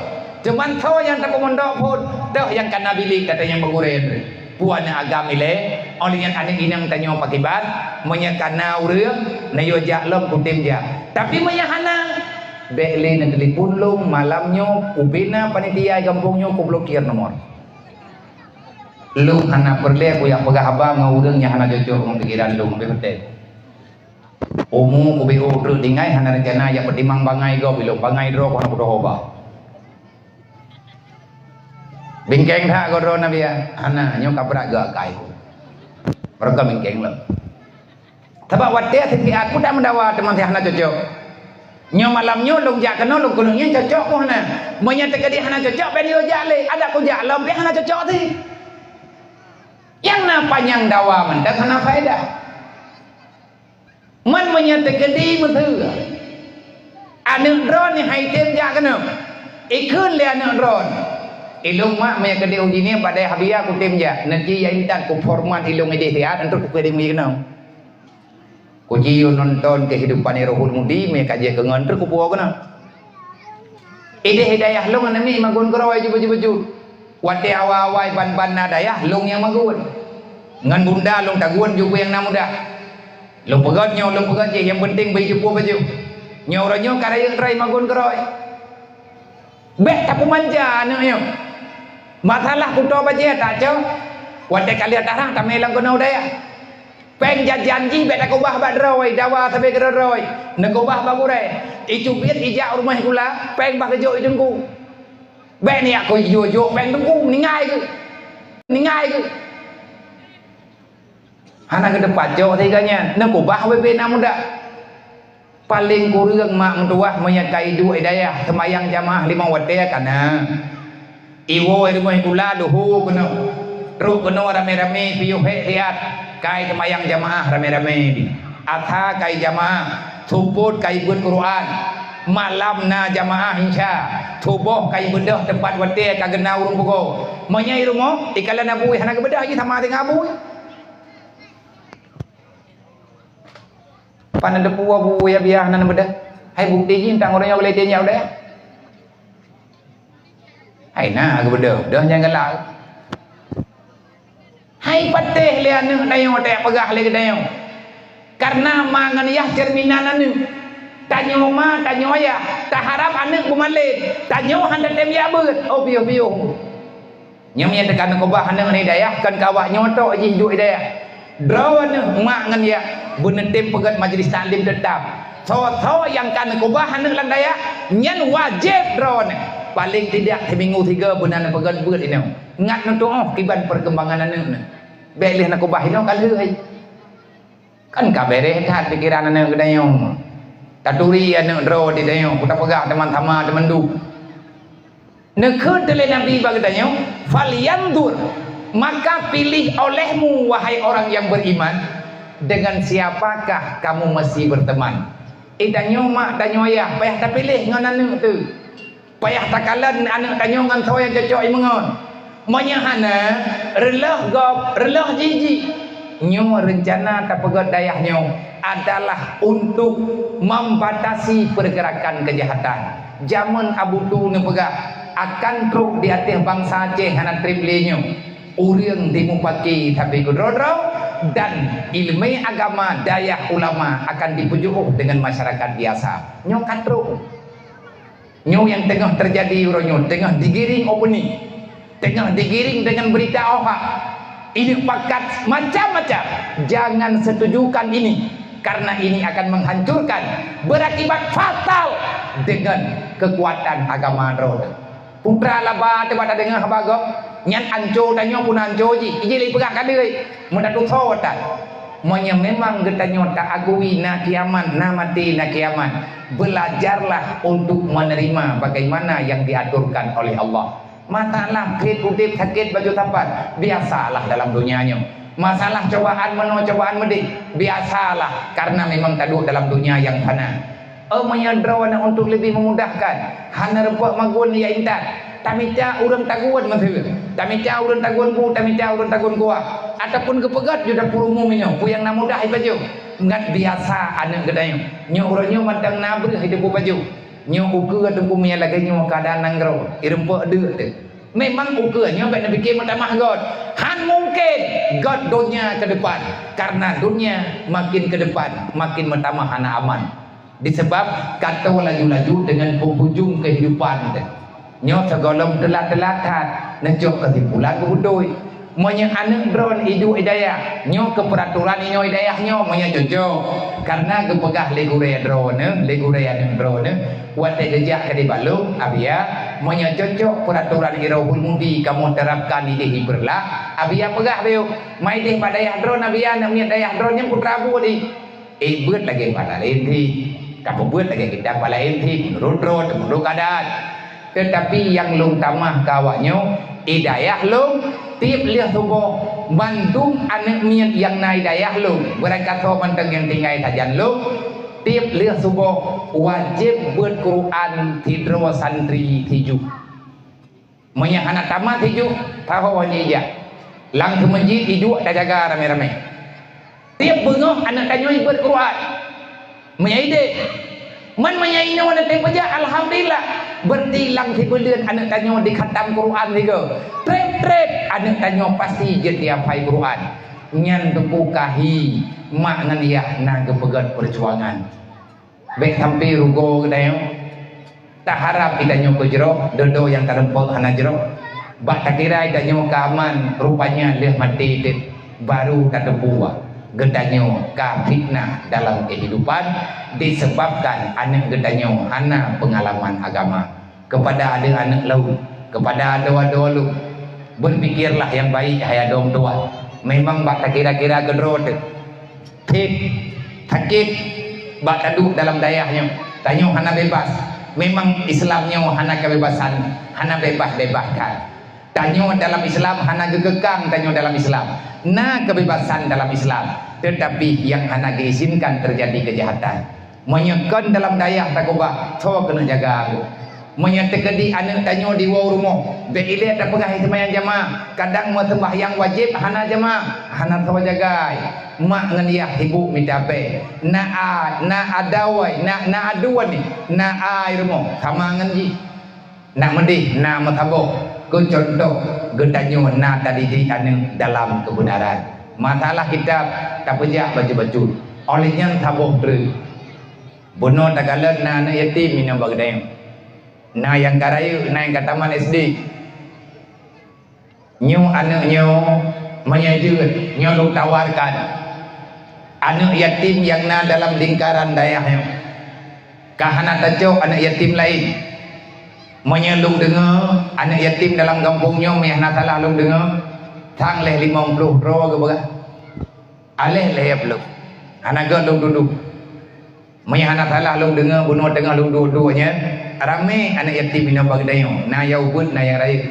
cuman soe nyang tapeumondok phon, toh nyang kana bilék gata nyang meugurée. Peue aneuëk agam ilée, óh lheueh nyan aneuëk inong tanyoe pakiban, meunyoe kana ureuëng, neuyue jak lom kutem jak. Tapi meunyoe hana, bék lé neutelepon lôn malam nyoe, ubena panitia gampông nyoe kublokir nomor. Lôn hana peureulée kujak peugah haba ngon ureuëng nyang hana cocok ngon pikeran lôn, bék beutôi. Umu kubiôh treuk tinggai hana rencana jak peutimang bangai gob ilôn, bangai droe ku hana kudoh haba. Bingkeng that goh droe Nabi, hana, nyoe ka brat geuakai. Meureuka bingkeng lom. Sabab watée sisi aku tak meudawa teuma si hana cocok. Nyoe malam nyoe lôn jak keunoe lôn keuneuk nyan cocok ku hana. Meunyoe teukeudi hana cocok, bék neuyue jak lé. Adak kujak lom pih hana cocok si. Nyang na panyang dawa mantong hana faedah. Man meunyoe teukeudi meuteue, aneuëk droeneuh hai tem jak keunoe, ikheun lé aneuëk droeneuh, "Ilôn mak meunyoe keudeh uji nyoe padai habiah kutem jak, neuji ya intat kuphormat ilôn ideh siat, enteuk kukeudeh uji keunoe." Kuji yue nonton kehidupan Rohul Mudi, meunyoe ka jeuet keu ngon enteuk kupuwoe keunoe. Ideh dayah lôn aneuk miet magun keurôi jih baju-baju. Watée awai-awai ban-ban na dayah, lôn nyang magun. Ngon bunda lôn tagun jukue nyang na mudah. Lôn peugét nyoe, lôn peugét jih, nyang penting bri jukue baju. Nyoe uroe nyoe ka rayeuk droe magun keurôi. Bék tapeumanja aneuëk nyoe. Masalah kuto bajée tacok, watée ka lheueh tarah tamé lam keunoe dayah. Péng jajan jih bék takeubah bak droe, dawa sabe keudroe-droe, neukeubah bak gurée. Icubiet ijak u rumoh sikula, péng bah geujok i teungku. Bék niyak keu jok-jok péng teungku, ninggai keuh. Ninggai keuh. Hana geuteupat jok siga nyan, neukeubah wéh bina muda. Paleng kureueng mak meutuwah meunyoe ka iduek i dayah seumayang jamaah limong watée ka na. Iwoe rumoh sikula luhu keunoe. Trok keunoe ramé-ramé piôh hék siat, kai seumayang jamaah ramé-ramé di. Asa kai jamaah, supot kai beuet Quran. Malam na jamaah insya. Suboh kai beudôh teumpat watée ka geuna ureuëng pugoe. Meunyoe i rumoh, ikalon abui hana geubeudôh jih sama deungon abui. Pane depu abu ya biah nan beudeh. Hai bukti jih tang ureuëng nyang lé teunyau deh. Hai na geubeudeh, deh nyang galak. Hai patéh lé aneuëk tanyoe teupeugah lé geutanyoe. Karena ma ngon yah cerminan aneuëk. Tanyoe ma, tanyoe yah, taharab aneuëk beumalém. Tanyoe hana tem jak beuet. Oh piôh-piôh. Nyoe meunyoe teuka neukeubah aneuëk ngon hidayah, kon keu awak nyoe tok jih duek hidayah. Droeneueh mak ngon yah beuneutem peugét majlis taklim teutap. Soe-soe nyang ka neukeubah aneuëk lam dayah, nyan wajéb droeneueh paleng tidak siminggu sigoe beuna neupeugét beuet inoe. Ngat neutuoh kiban peurkembangan aneuëk nyoe. Bék lheueh neukeubah inoe ka lheueh. Kan ka bereh that pikeran aneuëk geutanyoe. Taturi aneuëk droe di tanyoe, kutapeugah teuma sama teumandum. Neukheun lé Nabi bak geutanyoe, "Falyanzur, maka pilih olehmu, wahai orang yang beriman, dengan siapakah kamu mesti berteman." Eh, tanyoe mak, tanyoe ayah, payah tapiléh ngon aneuëk teuh. Payah takalon aneuëk tanyoe ngon soe nyang cocok imeungon. Meunyoe hana, reuloh gob, reuloh jiji. Nyoe reuncana tapeugét dayah nyoe adalah untuk membatasi pergerakan kejahatan. Jameun Abu Tu neupeugah, akan trok di ateueh bansa Aceh hana treb lé nyoe. Ureuëng dimupaki tapi keudroe-droe dan iéleumé agama dayah ulama akan dipeujeuôh deungon masyarakat biasa. Nyoe ka trok. Nyoe nyang teungoh teujadi uroe nyoe, teungoh digiring opini, teungoh digiring deungon beurita hoax. Ini pakat macam-macam. Jangan setujukan ini, karena ini akan menghancurkan, berakibat fatal dengan kekuatan agama droe. Putra laba teuba tadeungoe haba gob, nyan anco tanyoe pun anco jih, ijih lé peugah ka deuek, meutatusoe that. Meunyoe memang geutanyoe ta-agui na kiamat, na maté, na kiamat, belajarlah untuk menerima bagaimana yang diaturkan oleh Allah. Masalah phet udeb sakét baju sapat, biasalah dalam dunia nyoe. Masalah cobaan meunoe cobaan meudeh, biasalah karena memang taduek dalam dunia yang fana. Oh, meunyoe droeneueh untuk leubeh memudahkan, hana reupok magun ya intat. Tamita ureuëng tagun meuseue, tamita ureuëng tagun bu, tamita ureuëng tagun kuah, ataupun geupeugét juda peurumu meunyoe, peue nyang na mudah ipajoh. Ngat biasa aneuëk geutanyoe. Nyoe uroe nyoe mantong na breueh ideubu pajoh. Nyoe ukeue teungku meunyoe lagée nyoe keuadaan nanggroe, ireupok deuek teuh. Memang ukeue nyoe bék neupike meutamah göt. Han mungken göt donya ke depan, karena dunia makin ke depan makin meutamah hana aman. Disebab kato laju-laju dengan penghujung kehidupan teuh. Nyoe sigohlom teulat-teulat that neucok keusimpulan beubeutôi. Meunyoe aneuëk droen iduek i dayah, nyoe keu peuraturan inoe i dayah nyoe meunyoe cocok. Karena geupeugah lé gurée droeneueh, lé gurée aneuëk droeneueh, watée geujak keu di balong, Abiya, meunyoe cocok peuraturan Irohul Mudi kamoe terapkan ideh i Beureulah, Abiya peugah beu, mai deh bak dayah droen, Abiya, aneuëk miet dayah droen nyan putra buet i. Eh, beuet lagée pala M T. Ka peubeuet lagée kitab pala M T, meunurot droe, meunurot keadaan. Teutapi nyang lôn tamah keu awak nyoe, i dayah lôn, tieb lheueh suboh, mandum aneuëk miet nyang na i dayah lôn, beurangkasoe mantong nyang tinggai sajan lôn, tieb lheueh suboh, wajéb beuet Quran sidroe santri sijuh. Meunyoe hana tamat sijuh, taho nyoe ijak. Lam seumeujid iduek tajaga ramé-ramé. Tieb beungoh aneuëk tanyoe ibeuet Quran. Meunyoe ideh, man meunyoe inoe na teupeujak, alhamdulillah. Berarti lam sibuleuen aneuëk tanyoe dikhatam Quran sigoe. Treb-treb aneuëk tanyoe pasti jeuet dihafai Quran. Nyan teupeu kahi mak ngon yah na geupeugét peujuangan. Bék sampai rugoe geutanyoe. Taharab geutanyoe keu jroh, dodo nyang tareumpok hana jroh. Bak takira geutanyoe ka aman, rupanya lheueh maté teuk baru tateupeue geutanyoe ka fitnah dalam kehidupan disebabkan aneuk geutanyoe hana pengalaman agama. Kepada aneuk-aneuk lôn, kepada adoe-adoe lôn, berpikirlah yang baik, hai adoe meutuah. Memang bak takira-kira keudroe teuk. Tieb, sakét bak taduek dalam dayah nyoe. Tanyoe hana bebas. Memang Islam nyoe hana kebebasan, hana bebas-bebas that. Tanyoe dalam Islam hana geukekang tanyoe dalam Islam. Na kebebasan dalam Islam, tetapi yang hana geuizinkan terjadi kejahatan. Meunyoe kon dalam dayah takeubah, soe keuneuk jaga anggô? Meunyoe teukeudi aneuk tanyoe diwoe u rumoh, bék ilée tapeugah seumayang jamaah, kadang meuseumbahyang wajéb hana jamaah, hana soe jagai. Mak ngon yah sibuk mita péng, na a, na adoe, na, na adoe, na ai rumoh sama ngon jih. Na meudeh, na meusaboh. Keu cuntoh, geutanyoe na tadidik aneuk dalam keubeunaran. Masalah kitab, tapeujak bacut-bacut. Óh lheueh nyan saboh treuk. Bunoe takalon na aneuk yatim inong bak geutanyoe. Na nyang ka rayeuk, na nyang ka tamat S D. Nyoe aneuk nyoe meunyoe jeuet, nyoe lôn tawarkan. Aneuk yatim nyang na dalam lingkaran dayah nyoe. Ka hana tacok aneuk yatim laén. Meunyoe lôn deungoe, aneuk yatim dalam gampông nyoe, meunyoe hana salah lôn deungoe, sang lhèe limong ploh droe geupeugah. Aléh lhèe ploh. Hana göt lôn tudoh. Meunyoe hana salah lôn deungoe bunoe teungoh lôn duek-duek nyan, ramé aneuk yatim inong bak geutanyoe, na nyang ubit, na nyang rayeuk.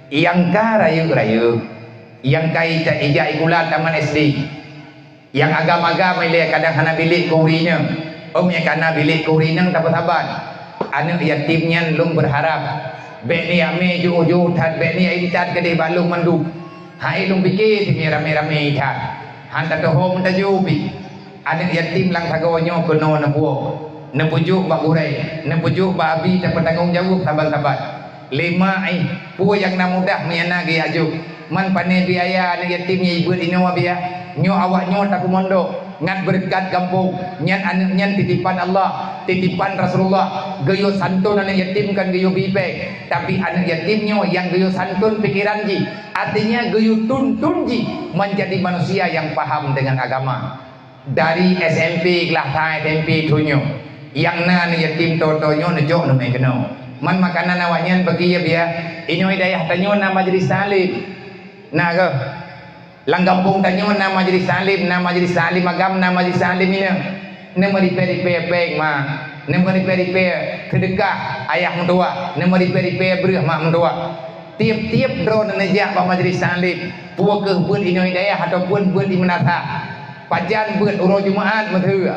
Nyang ka rayeuk-rayeuk, nyang ka ija-, ijak sikula tamat S D, nyang agam-agam ilée kadang hana bilék keu ureueng inong. Ôm nyang ka na bilék keu ureueng inong tapeusaban. Aneuk yatim nyan lôn beurharab, bék ni amé jiôh-jiôh that, bék ni intat keudeh bak lôn mandum. Hai lôn pike teumé ramé-ramé that, han tateuhom tajôh pih. Aneuk yatim lam sagoe nyoe keunoe neupuwoe, neupeujok bak gurée, neupeujok bak abi tapeutanggong jaweueb saban-saban. Lé mak, eh, peue nyang na mudah meunyo na geujak jok. Man pane biaya aneuk yatim nyang ibeuet inoe biaya. Nyoe awak nyoe tapeumondok ngat beureukat gampông. Nyan aneuk nyan titipan Allah, titipan Rasulullah. Geuyue santôn aneuk yatim kon geuyue bi péng, tapi aneuk yatim nyoe nyang geuyue santôn pikeran jih. Artinya geuyue tuntun jih menjadi manusia yang paham dengan agama. Dari S M P, kelas sa S M P, tunyok. Nyang na aneuk yatim toe-toe nyoe neujok neumé keunoe. Man makanan awaknyan bagi ya biya. Inoe dayah tanyoe na majlis taklim. Na keuh? Lam gampông tanyoe na majlis taklim, na majlis taklim agam, na majlis taklim inong. Neumeuripée-ripée péng mak, neumeuripée-ripée seudeukah ayah meutuwah, neumeuripée-ripée breueh mak meutuwah. Tieb-tieb droe neuneujak bak majlis taklim, peue keuh beuet inoe dayah ataupun beuet di meunasah. Pajan beuet uroe Jumaat meuteue,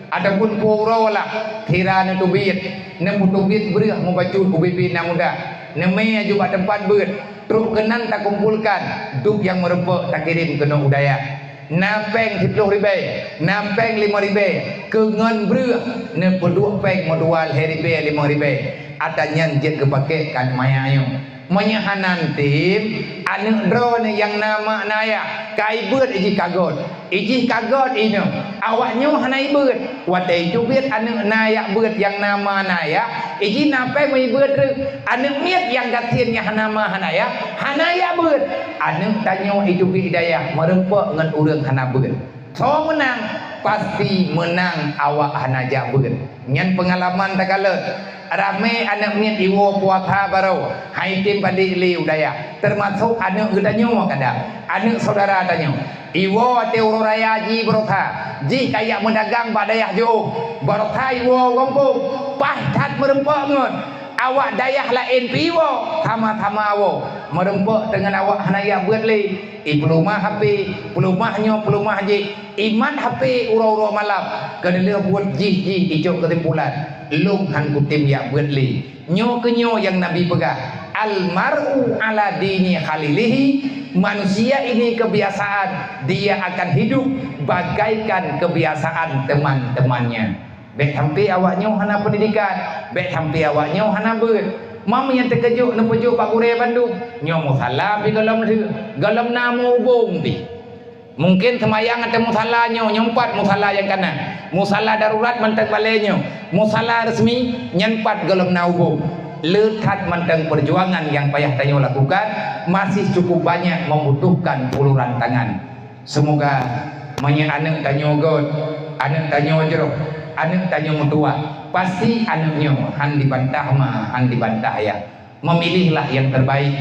ataupun peue uroe lah, sira neuteubiet, neupeuteubiet breueh meubacut ubé-bé na muda, neumé aju bak teumpat beuet, trok keunan takumpolkan, dub nyang meurumpok takirém keunoe u dayah. Na péng siploh ribée, na péng limong ribée, keu ngon breueh, neupeuduek péng meudua lhée ribée limong ribée, ata nyan jeuet geupaké keu aneuk maya nyoe. Meunyoe hana tem, aneuk droeneuh nyang na mak na yah, ka ibeuet ijih ka göt. Ijih ka göt inong, awak nyoe hana ibeuet. Watée iteubiet aneuk na yah beuet nyang na ma na yah, ijih na péng meubeuet treuk. Aneuk miet nyang gasien nyang hana ma hana yah, hana yah beuet. Aneuk tanyoe iteubiet dayah meurumpok ngon ureuëng hana beuet. Soe meunang? Pasti meunang awak hana jak beuet. Nyan peungalaman takalon. Ramé aneuk miet iwoe puasa baroe, hai tem padé lé u dayah, teumasok aneuk geutanyoe kadang, aneuk syedara tanyoe. Iwoe watée uroe raya jih baroesa, jih kajak meudagang bak dayah jiôh, baroesa iwoe u gampông, paih that meurumpok ngon awak dayah laén pih iwoe, sama-sama woe, meurumpok deungon awak hana jak beuet lé. Ipeuleumah hapé, peuleumah nyoe, peuleumah jih, imat hapé uroe-uroe malam, keuneulheueh buet jih-jih icok keusimpulan, lôn han kutem jak beuet lé. Nyoe keuh nyoe nyang Nabi peugah, "Al-mar'u ala dini khalilihi," manusia ini kebiasaan, dia akan hidup bagaikan kebiasaan teman-temannya. Bék sampai awak nyoe hana peundidikan, bék sampai awak nyoe hana beuet. Mam nyang teukeujot neupeujok bak gurée bandum, nyoe musala pih gohlom lheueh, gohlom na meu-ubông pih. Mungken seumayang ateueh musala nyoe, nyoe pat musala nyang kana. Musala darurat mantong balée nyoe. Musala resmi nyan pat gohlom na ubông. Le that mantong peujuangan nyang payah tanyoe lakukan, masih cukup banyak membutuhkan uluran tangan. Seumoga meunyoe aneuk tanyoe göt, aneuk tanyoe jroh, aneuk tanyoe meutuwah, pasti aneuk nyoe han dibantah ma, han dibantah ayah. Memilihlah yang terbaik,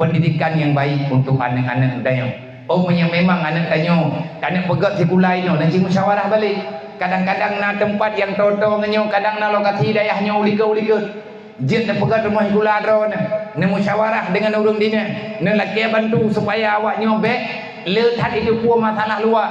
pendidikan yang baik untuk aneuk-aneuk tanyoe. Oh, meunyoe memang aneuk tanyoe, aneuk peugöt sikula inoe, neuji musyawarah balek. Kadang-kadang na teumpat nyang toe-toe ngon nyoe, kadang na lokasi dayah nyoe u likot-u likot. Jeuet neupeugöt rumoh sikula droeneuh, neumusyawarah deungon ureueng dinan, neulakèe bantu supaya awak nyoe bèk le that jiteupeue masalah luwa.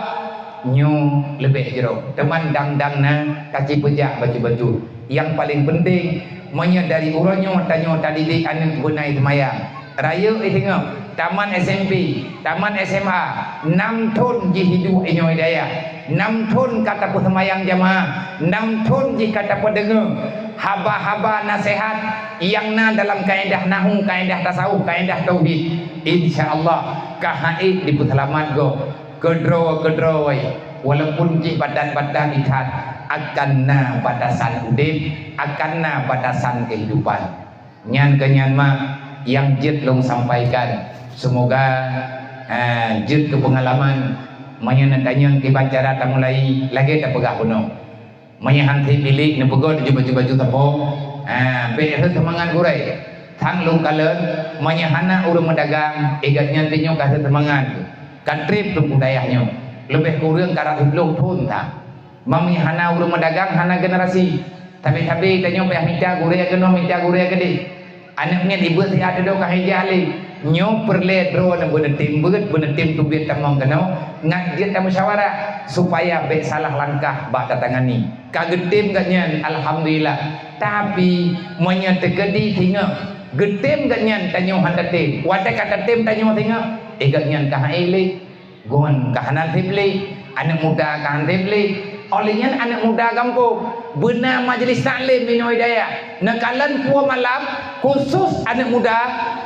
Nyoe leubeh jroh, teuma dang-dang na ka jipeujak bacut-bacut. Nyang paleng peunteng, meunyoe dari uroe nyoe tanyoe tadidik aneuk beuna seumayang, rayeuk singoh, tamat S M P, tamat S M A, nam thon jih hidup inoe dayah, nam thon ka tapeuseumayang jamaah, nam thon jih ka tapeudeungoe haba-haba naseuhat nyang na dalam kaedah nahwu, kaedah tasawuf, kaedah tauhid. Insya Allah, ka han ék dipeuseulamat gob. Keudroe-keudroe, walaupun jih badan-badan that, akan na batasan udeb, akan na batasan kehidupan. Nyan keuh nyan mak nyang jeuet lôn sampaikan. Seumoga, eh, jeuet keu peungalaman. Meunyoe neutanyong kiban cara tamulai, lagèe tapeugah bunoe. Meunyoe han sép bilék neupeugöt jih baju-baju sapo, ha, bèk rhot seumangat gurèe. Sang lôn kalon, meunyoe hana ureueng meudagang, eh, gobnyan tanyoe ka rhot seumangat. Ka trép teungku dayah nyoe, leubeh kureueng ka rhot siplôh thon that. Meunyoe hana ureueng meudagang, hana generasi. Sabe-sabe tanyoe payah mita gurèe keunoe, mita gurèe keudéh. Aneuk miet ibeuet siat dudoe ka hijah lé. Nyoe peureulèe droeneuh beuneutem beuet, beuneutem teubiet tamong keunoe, ngat jeuet tamusyawarah, supaya bèk salah langkah bak tatangani. Ka geutem gobnyan, alhamdulillah. Tapi, meunyoe teukeudi singoh geutem gobnyan tanyoe han tatem, watèe ka tatem tanyoe singoh, eh, gobnyan ka han ék lé. Gon ka hana sép lé, aneuk muda ka han sép lé. Óh lheueh nyan aneuk muda gampông, beuna majelis taklim inoe dayah. Neukalon peue malam khusus aneuk muda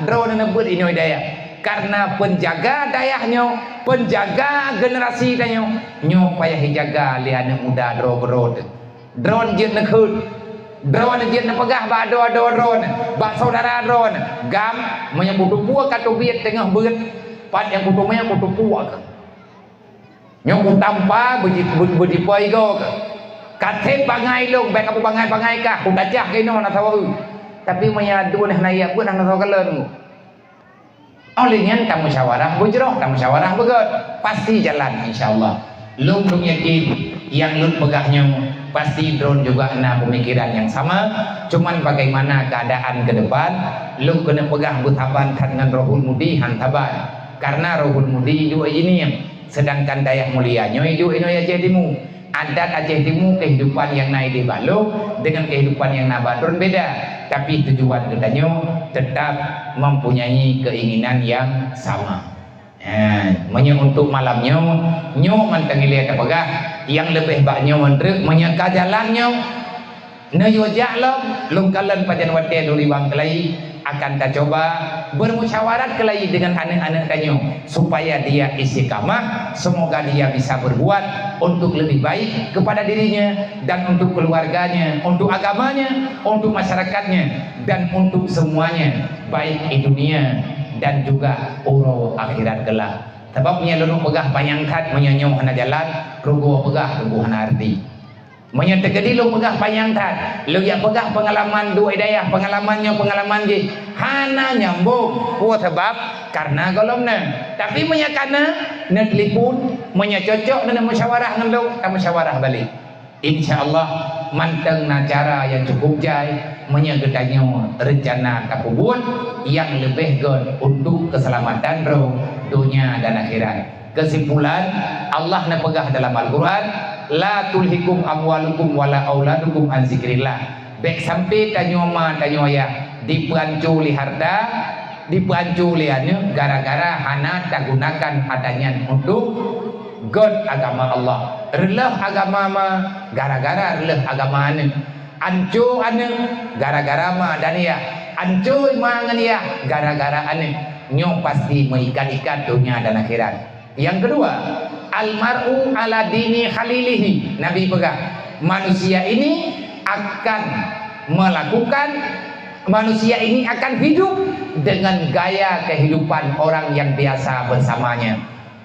droeneuh neubeuet inoe dayah. Karena penjaga dayah nyoe, penjaga generasi tanyoe, nyoe payah jijaga lé aneuk muda droe keudroe teuh. Droeneuh jeuet neukheun. Droeneuh jeuet neupeugah bak adoe-adoe droeneuh, bak syedara droeneuh. Gam, meunyoe kuteupue ka teubiet teungoh beuet, pat nyang kuteumé kuteupue keuh. Nyoe kutampa beuji-, beu-, beujipo igoe keuh. Ka sép bangai lôn, bèk kapeue bangai-bangai kah, kutacah keunoe na sawa eu. Tapi meunyoe adoe nyan hana jak beuet, hana sawa kalon. Óh lheueh nyan tamusyawarah beujroh, tamusyawarah beugöt, pasti jalan, insya Allah. Lôn, lôn yakin, nyang lôn peugah nyoe, pasti droeneuh juga na peumikiran nyang sama, cuman bagaimana keadaan ke depan, lôn keuneuk peugah beusaban that ngon Rohul Mudi han saban. Karena Rohul Mudi duek i Niem, sedangkan Dayah Mulia nyoe duek inoe Aceh Timu. Adat Aceh Timu, kehidupan nyang na idéh bak lôn deungon kehidupan nyang na bak droeneuh beda, tapi tujuan geutanyoe teutap mempunyai keinginan nyang sama. Ha, meunyoe untuk malam nyoe, nyoe mantong ilèe tapeugah, nyang leubeh bak nyoe mantong, meunyoe ka jalan nyoe, neuyue jak lom, lôn kalon pajan watèe lôn riwang keulayi, akan tacoba bermusyawarat keulayi deungon aneuk-aneuk tanyoe, supaya dia istiqamah, semoga dia bisa berbuat untuk lebih baik kepada dirinya dan untuk keluarganya, untuk agamanya, untuk masyarakatnya, dan untuk semuanya, baik di dunia dan juga uroe akhirat kelak. Sabab meunyoe lôn peugah panyang that, meunyoe nyoe hana jalan, rugoe peugah, rugoe hana arti. Meunyoe teukeudi lôn peugah panyang that, lôn jak peugah peungalaman duek dayah, peungalaman nyoe, peungalaman jih, hana nyambông. Peue sabab? Karena gohlom na. Tapi meunyoe ka na, neutelepon, meunyoe cocok, neumusyawarah ngon lôn, tamusyawarah balek. Insya Allah, mantong na cara nyang cukup jai, meunyoe geutanyoe reuncana tapeubuet nyang leubeh göt untuk keuseulamatan droe, donya dan akhirat. Keusimpulan, Allah neupeugah dalam Al-Qur'an, "La tulhikum amwalukum wala auladukum an zikrillah." Bèk sampai tanyoe ma, tanyoe ayah dipeuanco lé harta, dipeuanco lé aneuk gara-gara hana tagunakan harta nyan untuk göt agama Allah. Reuloh agama ma gara-gara reuloh agama aneuk. Anco aneuk gara-gara ma dan yah. Anco ma ngon yah gara-gara aneuk. Nyoe pasti meuikat-ikat donya dan akhirat. Yang kedua, "Al-mar'u ala dini khalilihi." Nabi peugah, manusia ini akan melakukan Manusia ini akan hidup dengan gaya kehidupan orang yang biasa bersamanya.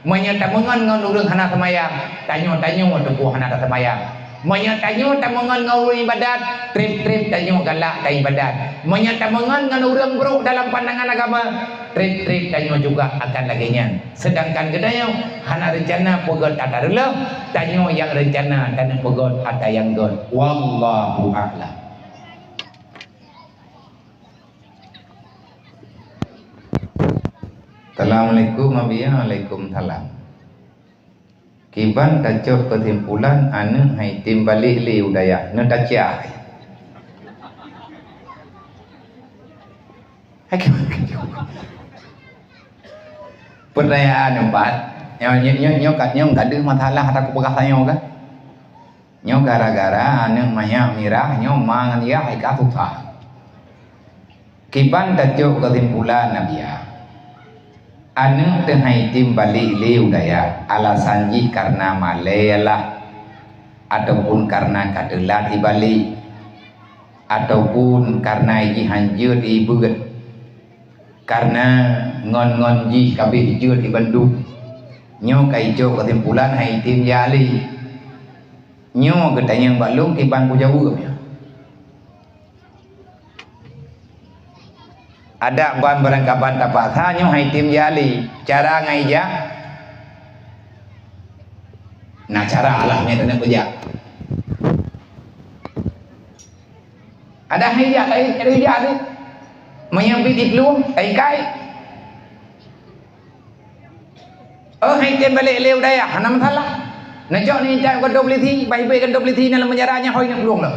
Meunyoe tameungon ngon ureuëng hana seumayang, tanyoe-tanyoe teupeu hana taseumayang. Meunyoe tanyoe tameungon ngon ureuëng ibadat, treb-treb tanyoe galak taibadat. Meunyoe tameungon ngon ureuëng brok dalam pandangan agama, treb-treb tanyoe juga akan lagée nyan. Sedangkan geutanyoe hana reuncana peugét ata reuloh, tanyoe nyang reuncana taneuk peugét ata nyang gét. Wallahu a'lam. Assalamualaikum, Abi. Waalaikumsalam. Kiban tacok keusimpulan aneuëk hai tem balek lé u dayah, neutaciah. Peutanyaan empat, nyoe, nyoe, nyoe, nyoe ka, nyoe ka deuh masalah ata kupeugah tanyoe kan? Nyoe gara-gara aneuëk manyak mirah nyoe ma ngon yah ka susah. Kiban tacok keusimpulan, Abiya. Aneuëk teuhai tem balek lé u dayah, alasan jih kareuna malée lah, ataupun kareuna ka teulat ibalek, ataupun kareuna jih hanjeuet ibeuet, kareuna ngon-ngon jih kabeh jeuet ibandum. Nyoe ka icok keusimpulan hai tem jak lé. Nyoe geutanyong bak lôn kiban kujaweueb nyoe. Adak ban barangkaban tapaksa nyoe hai tem jak lé. Cara ngai jak? Na cara lah nyan keuneuk beujak. Adak hai jak, hai jak lé. Meunyoe bit diplueng, hai kai. Oh, hai tem balek lé u dayah, hana masalah. Neucok ni jak keuntô polisi, bah ibeuet keuntô polisi na lam penjara nyan hôi neuk plueng lom.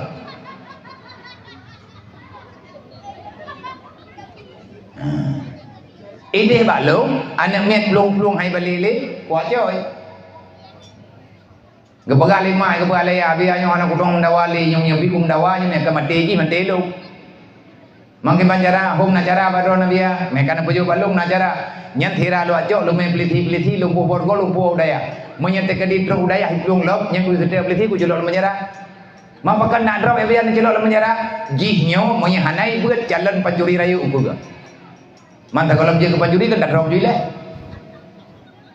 Ideh bak lôn, aneuëk miet plueng-plueng hai balek lé, kuat coy. Geupeugah lé mak, geupeugah lé ayah, "Biya nyoe hana kudong meudawa lé, nyoe nyoe bikeu meudawa nyoe, meuka maté jih maté lôn." Mangke ban cara, hom na cara bak droe na biya, meuka na peujeuet bak lôn na cara. Nyan sira luwat jok, lôn mé peulisi-peulisi, lôn poh borgo, lôn poh u dayah. Meunyoe teukeudi trok u dayah iplueng lom, nyan keu seuteu peulisi kujulok lam penjara. Ma pakon na droe biya neuculok lam penjara? Jih nyoe meunyoe hana ibeuet calon pancuri rayeuk ukeue. Man takalon jeuet keu pancuri kan ka droe jih lé.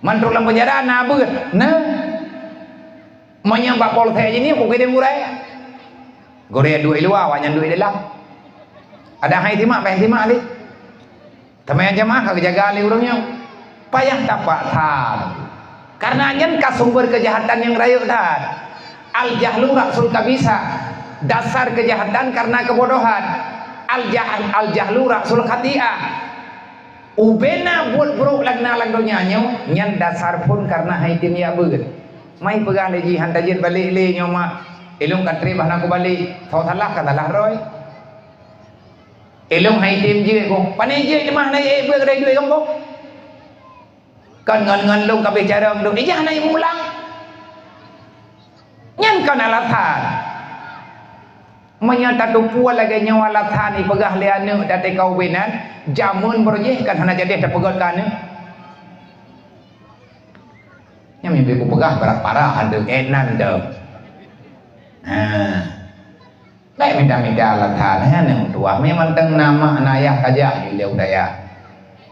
Man trok lam penjara na beuet, na. Meunyoe bak polsek jih ni, kukideng gurée. Gurée duek i luwa, awaknyan duek i dalam. Adak hai simak, bah simak lé. Teuma nyang jamaah ka geujaga lé ureuëng nyoe. Payah tapaksa. Karena nyan ka sumber keujahatan nyang rayeuk that. Al-jahlu ra'sul khabisa. Dasar keujahatan karena keubodohan. Al-jah-, al-jahlu ra'sul khati'ah. Ubena buet brok lam na lam donya nyoe, nyan dasar phon karena hai tem jak beuet. Mai peugah lé jih, "Han tajeuet balek lé nyoe mak, ilôn ka treb hana kubalek." Soe salah, ka salah droe. Ilôn hai tem jeuet ku. Pane jeuet teuma hana jeuet beuet keudai duek gampông. Kon ngon-ngon lôn kabeh carông lôn, ijak hana jimulang. Nyan kon alasan. Meunyoe tateupeue lagée nyoe alasan ipeugah lé aneuëk tatika ubenan, jameun baroe jih kan hana jadeh tapeugét keu aneuëk. Nyan mimpi kupeugah brat parah aneuëk ék nan deuh. Ha. Bèk mita-mita alasan, hai aneuëk meutuwah, meunan mantong na mak na yah kajak ilée u dayah.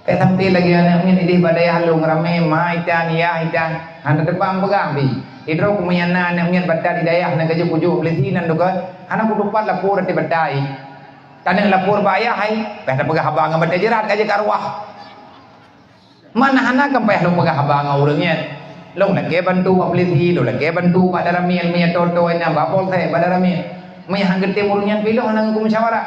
Bèk sampai lagée aneuëk miet ideh bak dayah lôn ramé ma itan, yah itan, hana teupang peugah pih. Idroe keumeunyan na aneuëk miet bata di dayah na kajok-kujok peulisi nan dukon, hana kutupat lapor di bata i. Taneuk lapor bak ayah ai, bèk tapeugah haba ngon bata jeurat ka jeuet ka ruah. Mana hana kan payah lôn peugah haba ngon ureuëng nyan. Lôn lakée bantu bak peulisi, lôn lakée bantu bak daramil meunyoe toe-toe na bak polsek bak daramil. Meunyoe han geutem ureuëng nyan piloh hana ngon musyawarah.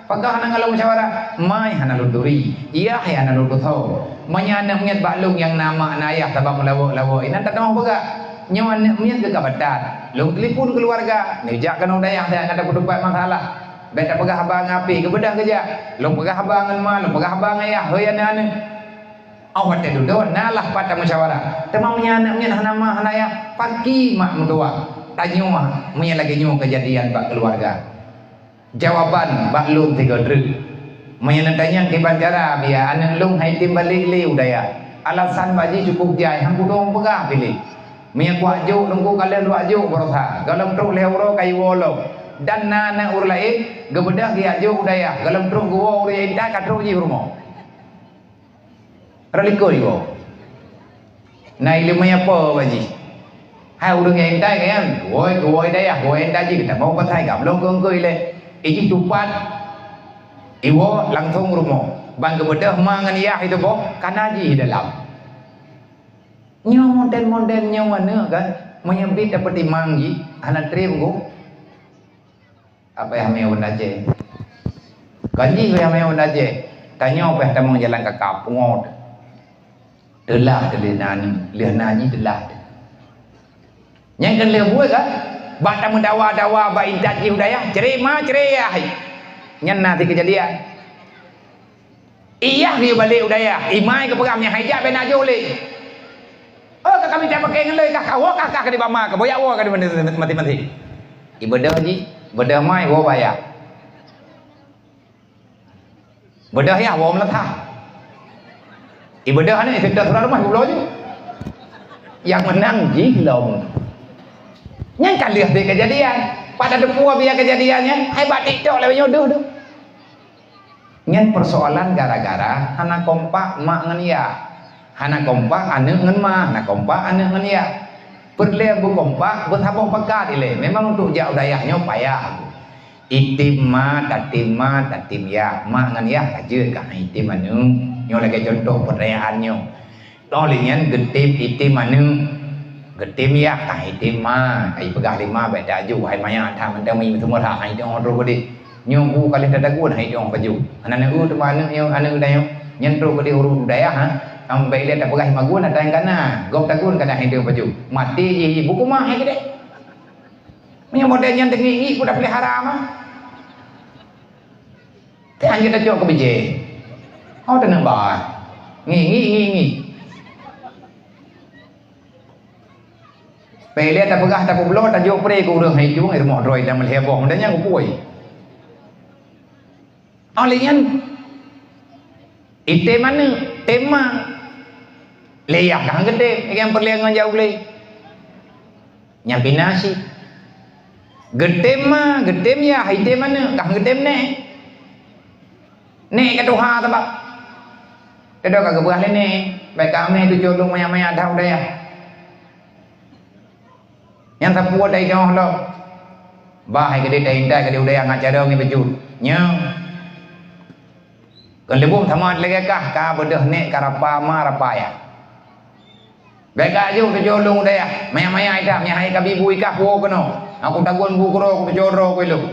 Pakon hana ngon lôn musyawarah? Mai hana lôn turi, yah hana lôn tusoe. Meunyoe aneuëk miet bak lôn nyang na mak na yah sabab meulawok-lawok inan tatamong peugah. Nyoe aneuëk miet geuh ka batat. Lôn telepon keuluwarga, neujak keunoe dayah dan gata peutupat masalah. Bèk tapeugah haba ngon api, geubeudôh geujak. Lôn peugah haba ngon ma, lôn peugah haba ngon yah, hôi aneuëk-aneuëk. Awak watée dudoe na lah pat tamusyawarah. Teuma meunyoe aneuëk miet hana ma hana yah, pakri mak meutuwah. Tanyoe meunyoe lagée nyoe keujadian bak keuluwarga. Jawaban bak lôn sigoe treuk. Meunyoe neutanyong kiban cara biya aneuëk lôn hai tem balek lé u dayah. Alasan bak jih cukup jai, han kudong peugah piléh. Meunyoe kuwak jok teungku ka lheueh luwak jok baroesa, gohlom trok lhée uroe ka iwoe lom. Dan na aneuk ureuëng laén, geubeudôh geujak jok u dayah, gohlom trok geuwoe ureuëng nyang intat ka trok jih u rumoh. Rot likot jiwoe. Na iéleumé apa bak jih? Hai ureuëng nyang intat nyan, woe geuwoe dayah, woe intat jih, geutamong pasai, gohlom keu-keu ilée. Ijih tupat, iwoe langsong u rumoh. Ban geubeudôh ma ngon yah itu boh, ka na jih dalam. Nyoe modern-modern nyoe aneuk kan, meunyoe bit dapeutimang jih, hana treb geuh. Apa nyang hamé wan Aceh? Kan jih nyang hamé wan Aceh. Tanyoe pih tamong jalan kaka pungo. Teulah teuh lheueh na, lheueh na jih teulah teuh. Nyang keu lheueh buet kan? Bak tameudawa-dawa bak intat jih u dayah, cre ma, cre yah. Nyan na ti keujadian. Iyah geuyue balek u dayah, imai geupeugah meunyoe hai jak bèk na jok lé. Oh, ka kami tak pakai ngon lé kah, kawoe kah, kah ka dibama, ka boyak woe ka di maté-maté. Ibeudôh jih, beudôh mai woe baya. Beudôh yah woe meuleuthah. Ibeudôh aneuk, ibeudôh surah rumah, ibloe ju. Nyang meunang jih lom. Nyang ka lheueh deh kejadian. Pada depu biar kejadian nyan, hai bak TikTok lewat nyoe deuh tu. Nyan persoalan gara-gara hana kompak mak ngon yah. Hana kompak aneuk ngon ma, hana kompak aneuk ngon yah. Peureulée beukompak, beusaboh pakat ilée. Memang untuk jak u dayah nyoe payah. Item ma, tatem ma, tatem yah. Mak ngon yah ka jeuet ka item aneuk. Nyoe lagée contoh pertanyaan nyoe. Óh lheueh nyan geutem item aneuk, geutem yah, ka item ma, ka ipeugah lé ma, bèk tajok, hai manyang that mantong meuseumah that, hai teuh trok keudeh. Nyoe bu ka lheueh tatagun, hai teuh pajoh. Hana neueu teuma aneuk nyoe, aneuk geutanyoe. Nyan trok keudeh ureueng dayah, ha. Am bèk ilée tapeugah magun ata nyang kana, gob tagun kadang hai teuh pajoh. Maté jih, bukon ma hai keudeh. Meunyoe model nyan teungiek-ngiek, ku tapeulihara ma. Teuh hanjeuet tacok keu bijéh. Oh, teuneuk ba. Ngi, ngi, ngi, ngi. Peureulée tapeugah tapeubloe, tajok pré keu ureueng hai cueng, rumoh droe dan meulhèe boh, dan nyang geupuwoe. Oh, lé nyan. Item aneuk, tem ma. Lé yah ka han geutem, nyang peureulée ngon jak u glé. Nyang pina cit. Geutem ma, geutem yah, item aneuk, ka han geutem nèk. Nèk ka tuha sabab. Teudoe ka geupeugah lé nèk, bèk ka amé tujoh lôn manyang-manyang that u dayah. Nyang sapeue tai nyoe lom. Bah hai keudeh tai indai keudeh u dayah ngat carông ngi beujeuet. Nyoe. Kon leubeh sama lagée kah, ka beudôh nèk, ka rapa ma, rapa yah. Bèk ka jeuet tujoh lôn u dayah, maya-maya itam nyang hai ka bi bu ikah puwoe keunoe. Aku tagun bu keudroe, aku tujoh droe keu ilôn.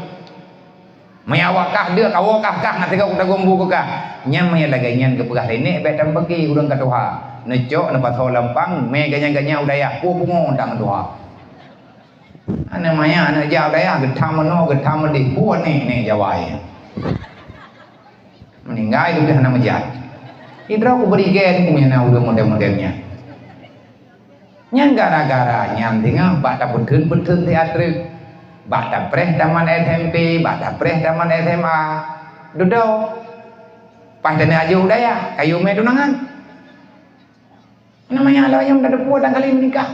Maya awak kah deuk, kawoe kah kah ngat teuga aku tagun bu keu kah. Nyan maya lagée nyan geupeugah lé nèk bèk tameubeuki ureueng ka tuha. Neucok neupasoe lampang, mé ganyang-ganyang u dayah, peue pungo dang tuha. Aneuk maya, aneuk jak u dayah, geutam meunoe, geutam meudeh, buet nèk, nèk Jawa nyan. Meuninggai geupeugah hana meujak. Sidroe kubri gèt, ku meunan ureueng model-model nyan. Nyan gara-gara nyan singoh bak tapeutheun-peutheun teater, bak tapreh tamat S M P, bak tapreh tamat S M A. Dudoe. Pas taneuk aju u dayah, kayue mé tunangan. Namanya lawak nyang tateupeue dan kali meunikah.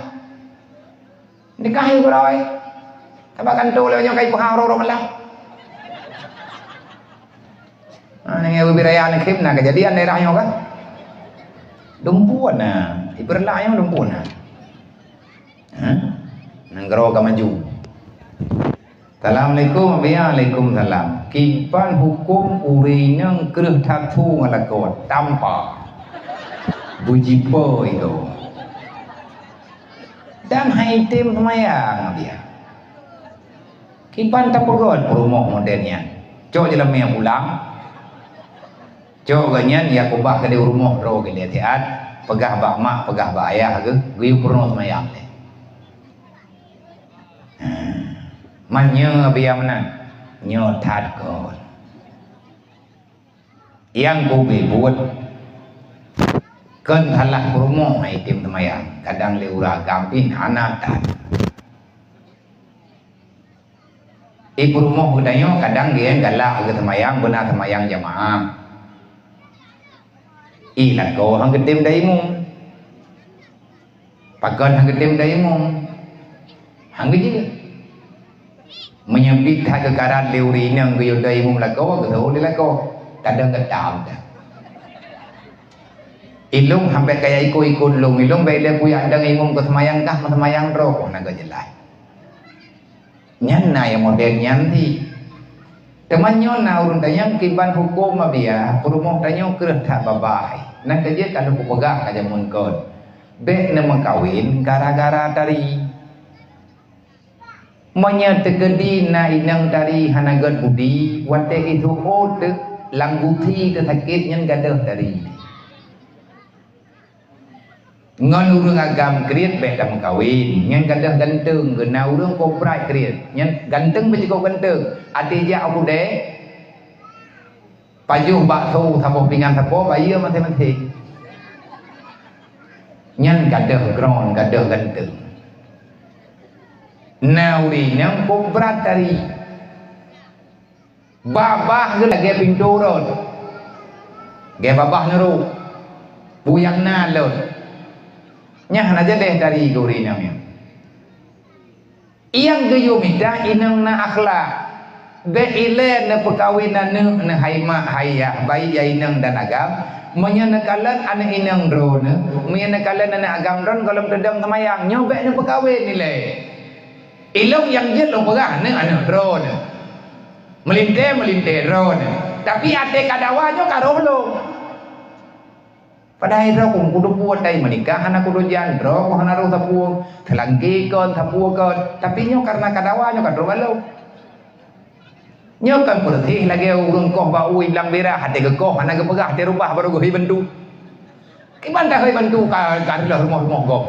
Nikah yue beuroi. Sabab kan tu lawak nyang kai peuhah uroe-uroe malam. Ha, nyan ubit raya aneuk khém na kejadian daerah nyoe kan. Dumpeue na, ipeureulah nyoe dumpeue na. Ha? Nanggroe ka maju. Assalamualaikum, Abi. Waalaikumsalam. Kiban huköm ureueng inong kreueh that-u ngon lakoe, tampa. Beujipo itu. Dan hai tem seumayang, Abi. Kiban tapeugöt peurumoh model nyan. Cok jeulamé pulang. Cok geuh nyan, ya kubah keudeh u rumoh droe geuh lé siat, peugah bak mak, peugah bak ayah geuh, geuyue peurunoe seumayang lé. Ha. Man nyoe biya meunan, nyoe that kon. Nyang keubiet buet, kon salah peurumoh hai tem seumayang, kadang lé ureueng agam pih hana that. Di peurumoh geutanyoe kadang geuh galak geuh seumayang, beuna seumayang jamaah. I lakoe han geutem daimum. Pakon han geutem daimum? Han geujeuet. Meunyoe biet that geukarat lé ureueng inong geuyue dong imum lakoe, geuseuôt lé lakoe. Kadang geutam dah. Ilong sampai kaya ikot-ikot lôn, ilong bèk lé kuyak dong imum keu seumayang kah meuseumayang droe, oh, na geujeulaih. Nyan na nyang model nyan di. Teuma nyoe na ureueng tanyong kiban huköm Abia, peurumoh tanyoe kreueh that babah. Nan ka jeuet ka lôn kupeugah ka jameun kon. Bèk neumeukawen gara-gara tari. Meunyoe teukeudi na inong tari hana gèt budi, watèe jiseuôt teuk lam gusi teusakét nyan gadôh tari. Ngon ureueng agam kriet bèk tameukawen, nyan gadôh ganteng, keu na ureueng kobrat kriet, nyan ganteng pih jikôb ganteng, até jak u keudè, pajoh bakso saboh pingan sapo, bayeue maséng-maséng. Nyan gadôh droe, gadôh ganteng. Na ureueng inong kobrat tari. Babah geuh lagèe pintoe rot. Lagèe babah nurôk. Peue nyang na lôn. Nyan hana jadeh tari keu ureueng inong nyan. Nyang geuyue mita inong na akhlak. Bèk ilèe neupeukawen aneuk neuh hai mak hai yah, baik ya inong dan agam. Meunyoe neukalon aneuk inong droeneuh, meunyoe neukalon aneuk agam droeneuh gohlom teudong seumayang, nyoe bèk neupeukawen ilèe. Ilong nyang jeuet lôn peugah aneuk-aneuk droeneuh. Meulintèe-meulintèe droeneuh. Tapi até ka dawa nyoe ka roh lôn. Padahai droe ku, kuteupeu watèe meunikah hana kudojan, droe ku hana roh sapeue, seulangké kon, sapeue kon. Tapi nyoe kareuna ka dawa nyoe ka troh bak lôn. Nyoe kon peureuseh lagèe ureueng koh bak ueh blang bira, até geukoh hana geupeugah, até reubah barô geuhôi bantu. Kiban tahôi bantu ka, ka reuloh rumoh-rumoh gob.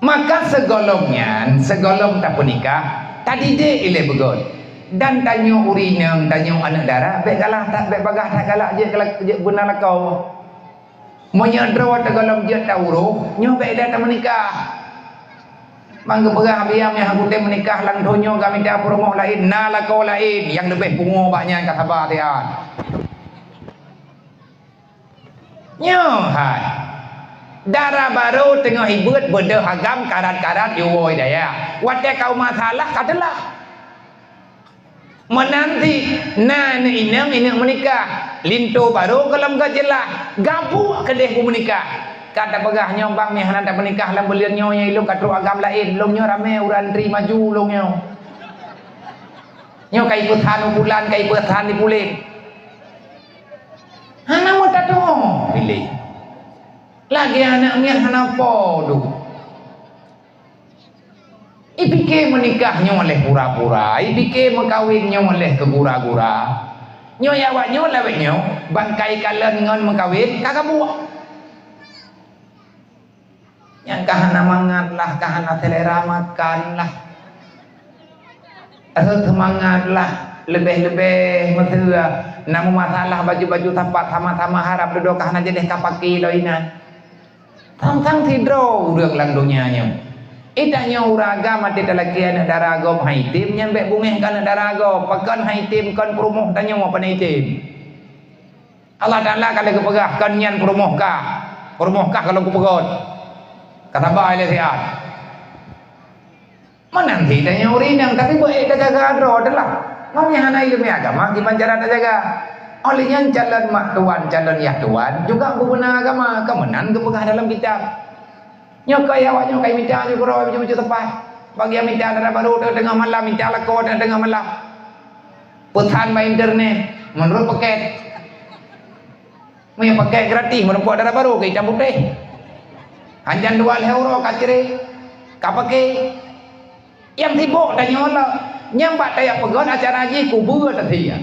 Maka sigohlom nyan, sigohlom tapeunikah, tadidik ilèe beugöt. Dan tanyoe ureueng inong, tanyoe aneuk dara, bèk galak that, bèk bagaih that galak jeuet, jeuet beuna lakoe. Meunyoe droe teugohlom jeuet ta uroh, nyoe bèk ilèe tameunikah. Ban geupeugah biang nyang hana kutem meunikah lam donya, ka mita peurumoh laén, na lakoe laén nyang leubeh pungo bak nyan, ka saba siat. Nyoe hai. Dara barô teungoh ibeuet beudôh agam karat-karat di uwoe dayah. Watèe ka uma salah ka teulah. Meunan cit na aneuk inong, aneuk meunikah. Linto barô gohlom ka jeulaih. Gabuek keudeh beumeunikah. Ka tapeugah nyoe bang meuhana tapeunikah lam buleuen nyoe, nyoe ilong ka trok agam laén. Lôn nyoe ramé ureueng antri maju lôn nyoe. Nyoe ka ipeusan u bulan, ka ipeusan di puléh. Hana meutateu'oh piléh. Lagèe aneuk miet hana po duek. Ipike meunikah nyoe lé pura-pura, ipike meukawen nyoe lé keu gura-gura. Nyoe ya awak nyoe lawét nyoe, ban ka ikalon ngon meukawen, ka gabuek. Nyang ka hana mangat lah, ka hana selera makan lah. Rhot seumangat lah, leubeh-leubeh meuseuha. Na meumasalah baju-baju sapat sama-sama harab dudoe ka hana jadeh ka pake lom inan. Sang-sang sidroe ureueng lam donya nyoe. Ita nyoe ureueng agam até talakèe aneuk dara gob hai item, nyan bèk beungèh keu aneuk dara gob. Pakon hai item kon peurumoh tanyoe pane item. Allah Taala ka lheueh geupeugah, "Kon nyan peurumoh kah, peurumoh kah ka lôn kupeugöt." Ka saba ilèe siat. Meunan cit tanyoe ureueng inong, tapi beu ék tajaga droe teuh lah. Meunyoe hana ileumèe agama, kiban cara tajaga. Óh lheueh nyan calon mak tuan, calon yah tuan juga beubeuna agama, ka meunan geupeugah dalam kitab. Nyoe keuh awak nyoe ka imita ju keudroe baju-baju teupah. Bagi nyang mita dara barô teungoh malam, mita lakoe teungoh malam. Peusan bak internet, meunurot paket. Meunyoe paket gratis, meureumpok dara barô keu itam putéh. Hanjan dua lhèe uroe ka ciré, ka paké. Nyang sibok tanyoe lom, nyang bak tajak peugöt acara jih kubu teusia.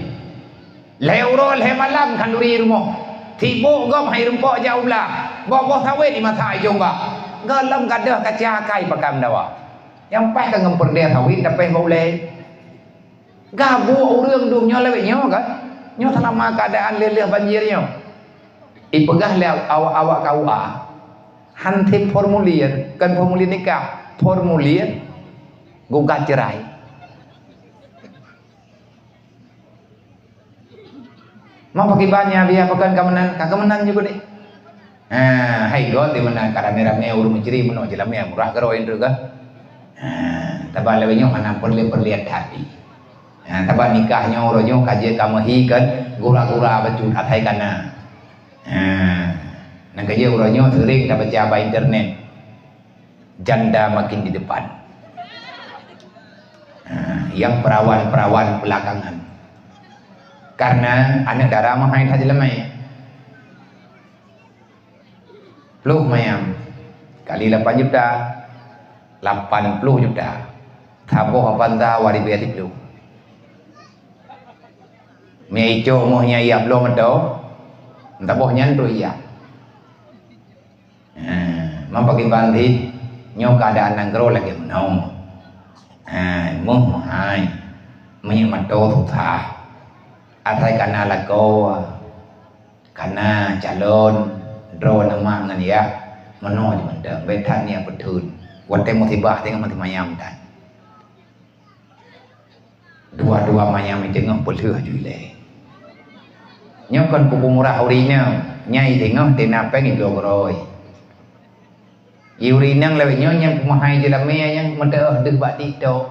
Lhèe uroe lhèe malam khanduri rumoh. Sibok gob hai rumpok jak u blang. Boh-boh sawét dimasak i Jombang. Gohlom gadôh kaca akai pakam dawa. Nyang paih ka ngon peureudèe sawét tapéh bak ulèe. Gabuek ureueng dum nyoe lawét nyoe kan? Nyoe seulama keuadaan lheueh-lheueh banjir nyoe. Ipeugah lé awak-awak K U A, han tem formulir, kon formulir nikah, formulir gugah cerai. Mau pakiban nyan biar pakon ka meunan, ka meunan juga deh. Ha, hai got di meunan ka ramé-ramé ureueng meucri meunoe jeulamé murah keurôi nyan tu kan. Ha. Sabab lagée nyoe hana peureulée-peureulée that pih. Ha, sabab nikah nyoe uroe nyoe ka jeuet ka meuhi kan gura-gura bacut asai kana. Ha, nyang ka jeuet uroe nyoe seuring tabaca bak internet. Janda makin di depan. Ha, nyang perawan-perawan belakangan. Karena aneuk dara meuhai that jeulamé. Ploh mayam kali lapan juta, lapan ploh juta. Saboh Avanza dua ribèe siplôh. Mie icok moh nyang ia bloe meudo, saboh nyan trok ia. Ha, meupakiban sih, nyoe keuadaan nanggroe lagée meunoe. Ha, moh meuhai, meunyoe meudo susah. Asai kana lakoe, kana calon, droeneuh mak ngon yah, meunoe jimeuntang, bék that niat peutheun. Watée musibah teungoh meuteumanyam that. Dua-dua manyam i teungoh peulheueh ju ilée. Nyoe kon kubu murah ureuëng inong, nyai teungoh tena péng ibloe keurôi. I ureuëng inong lawét nyoe nyang peumahai jeulamé nyang meuteuôh deuh bak TikTok.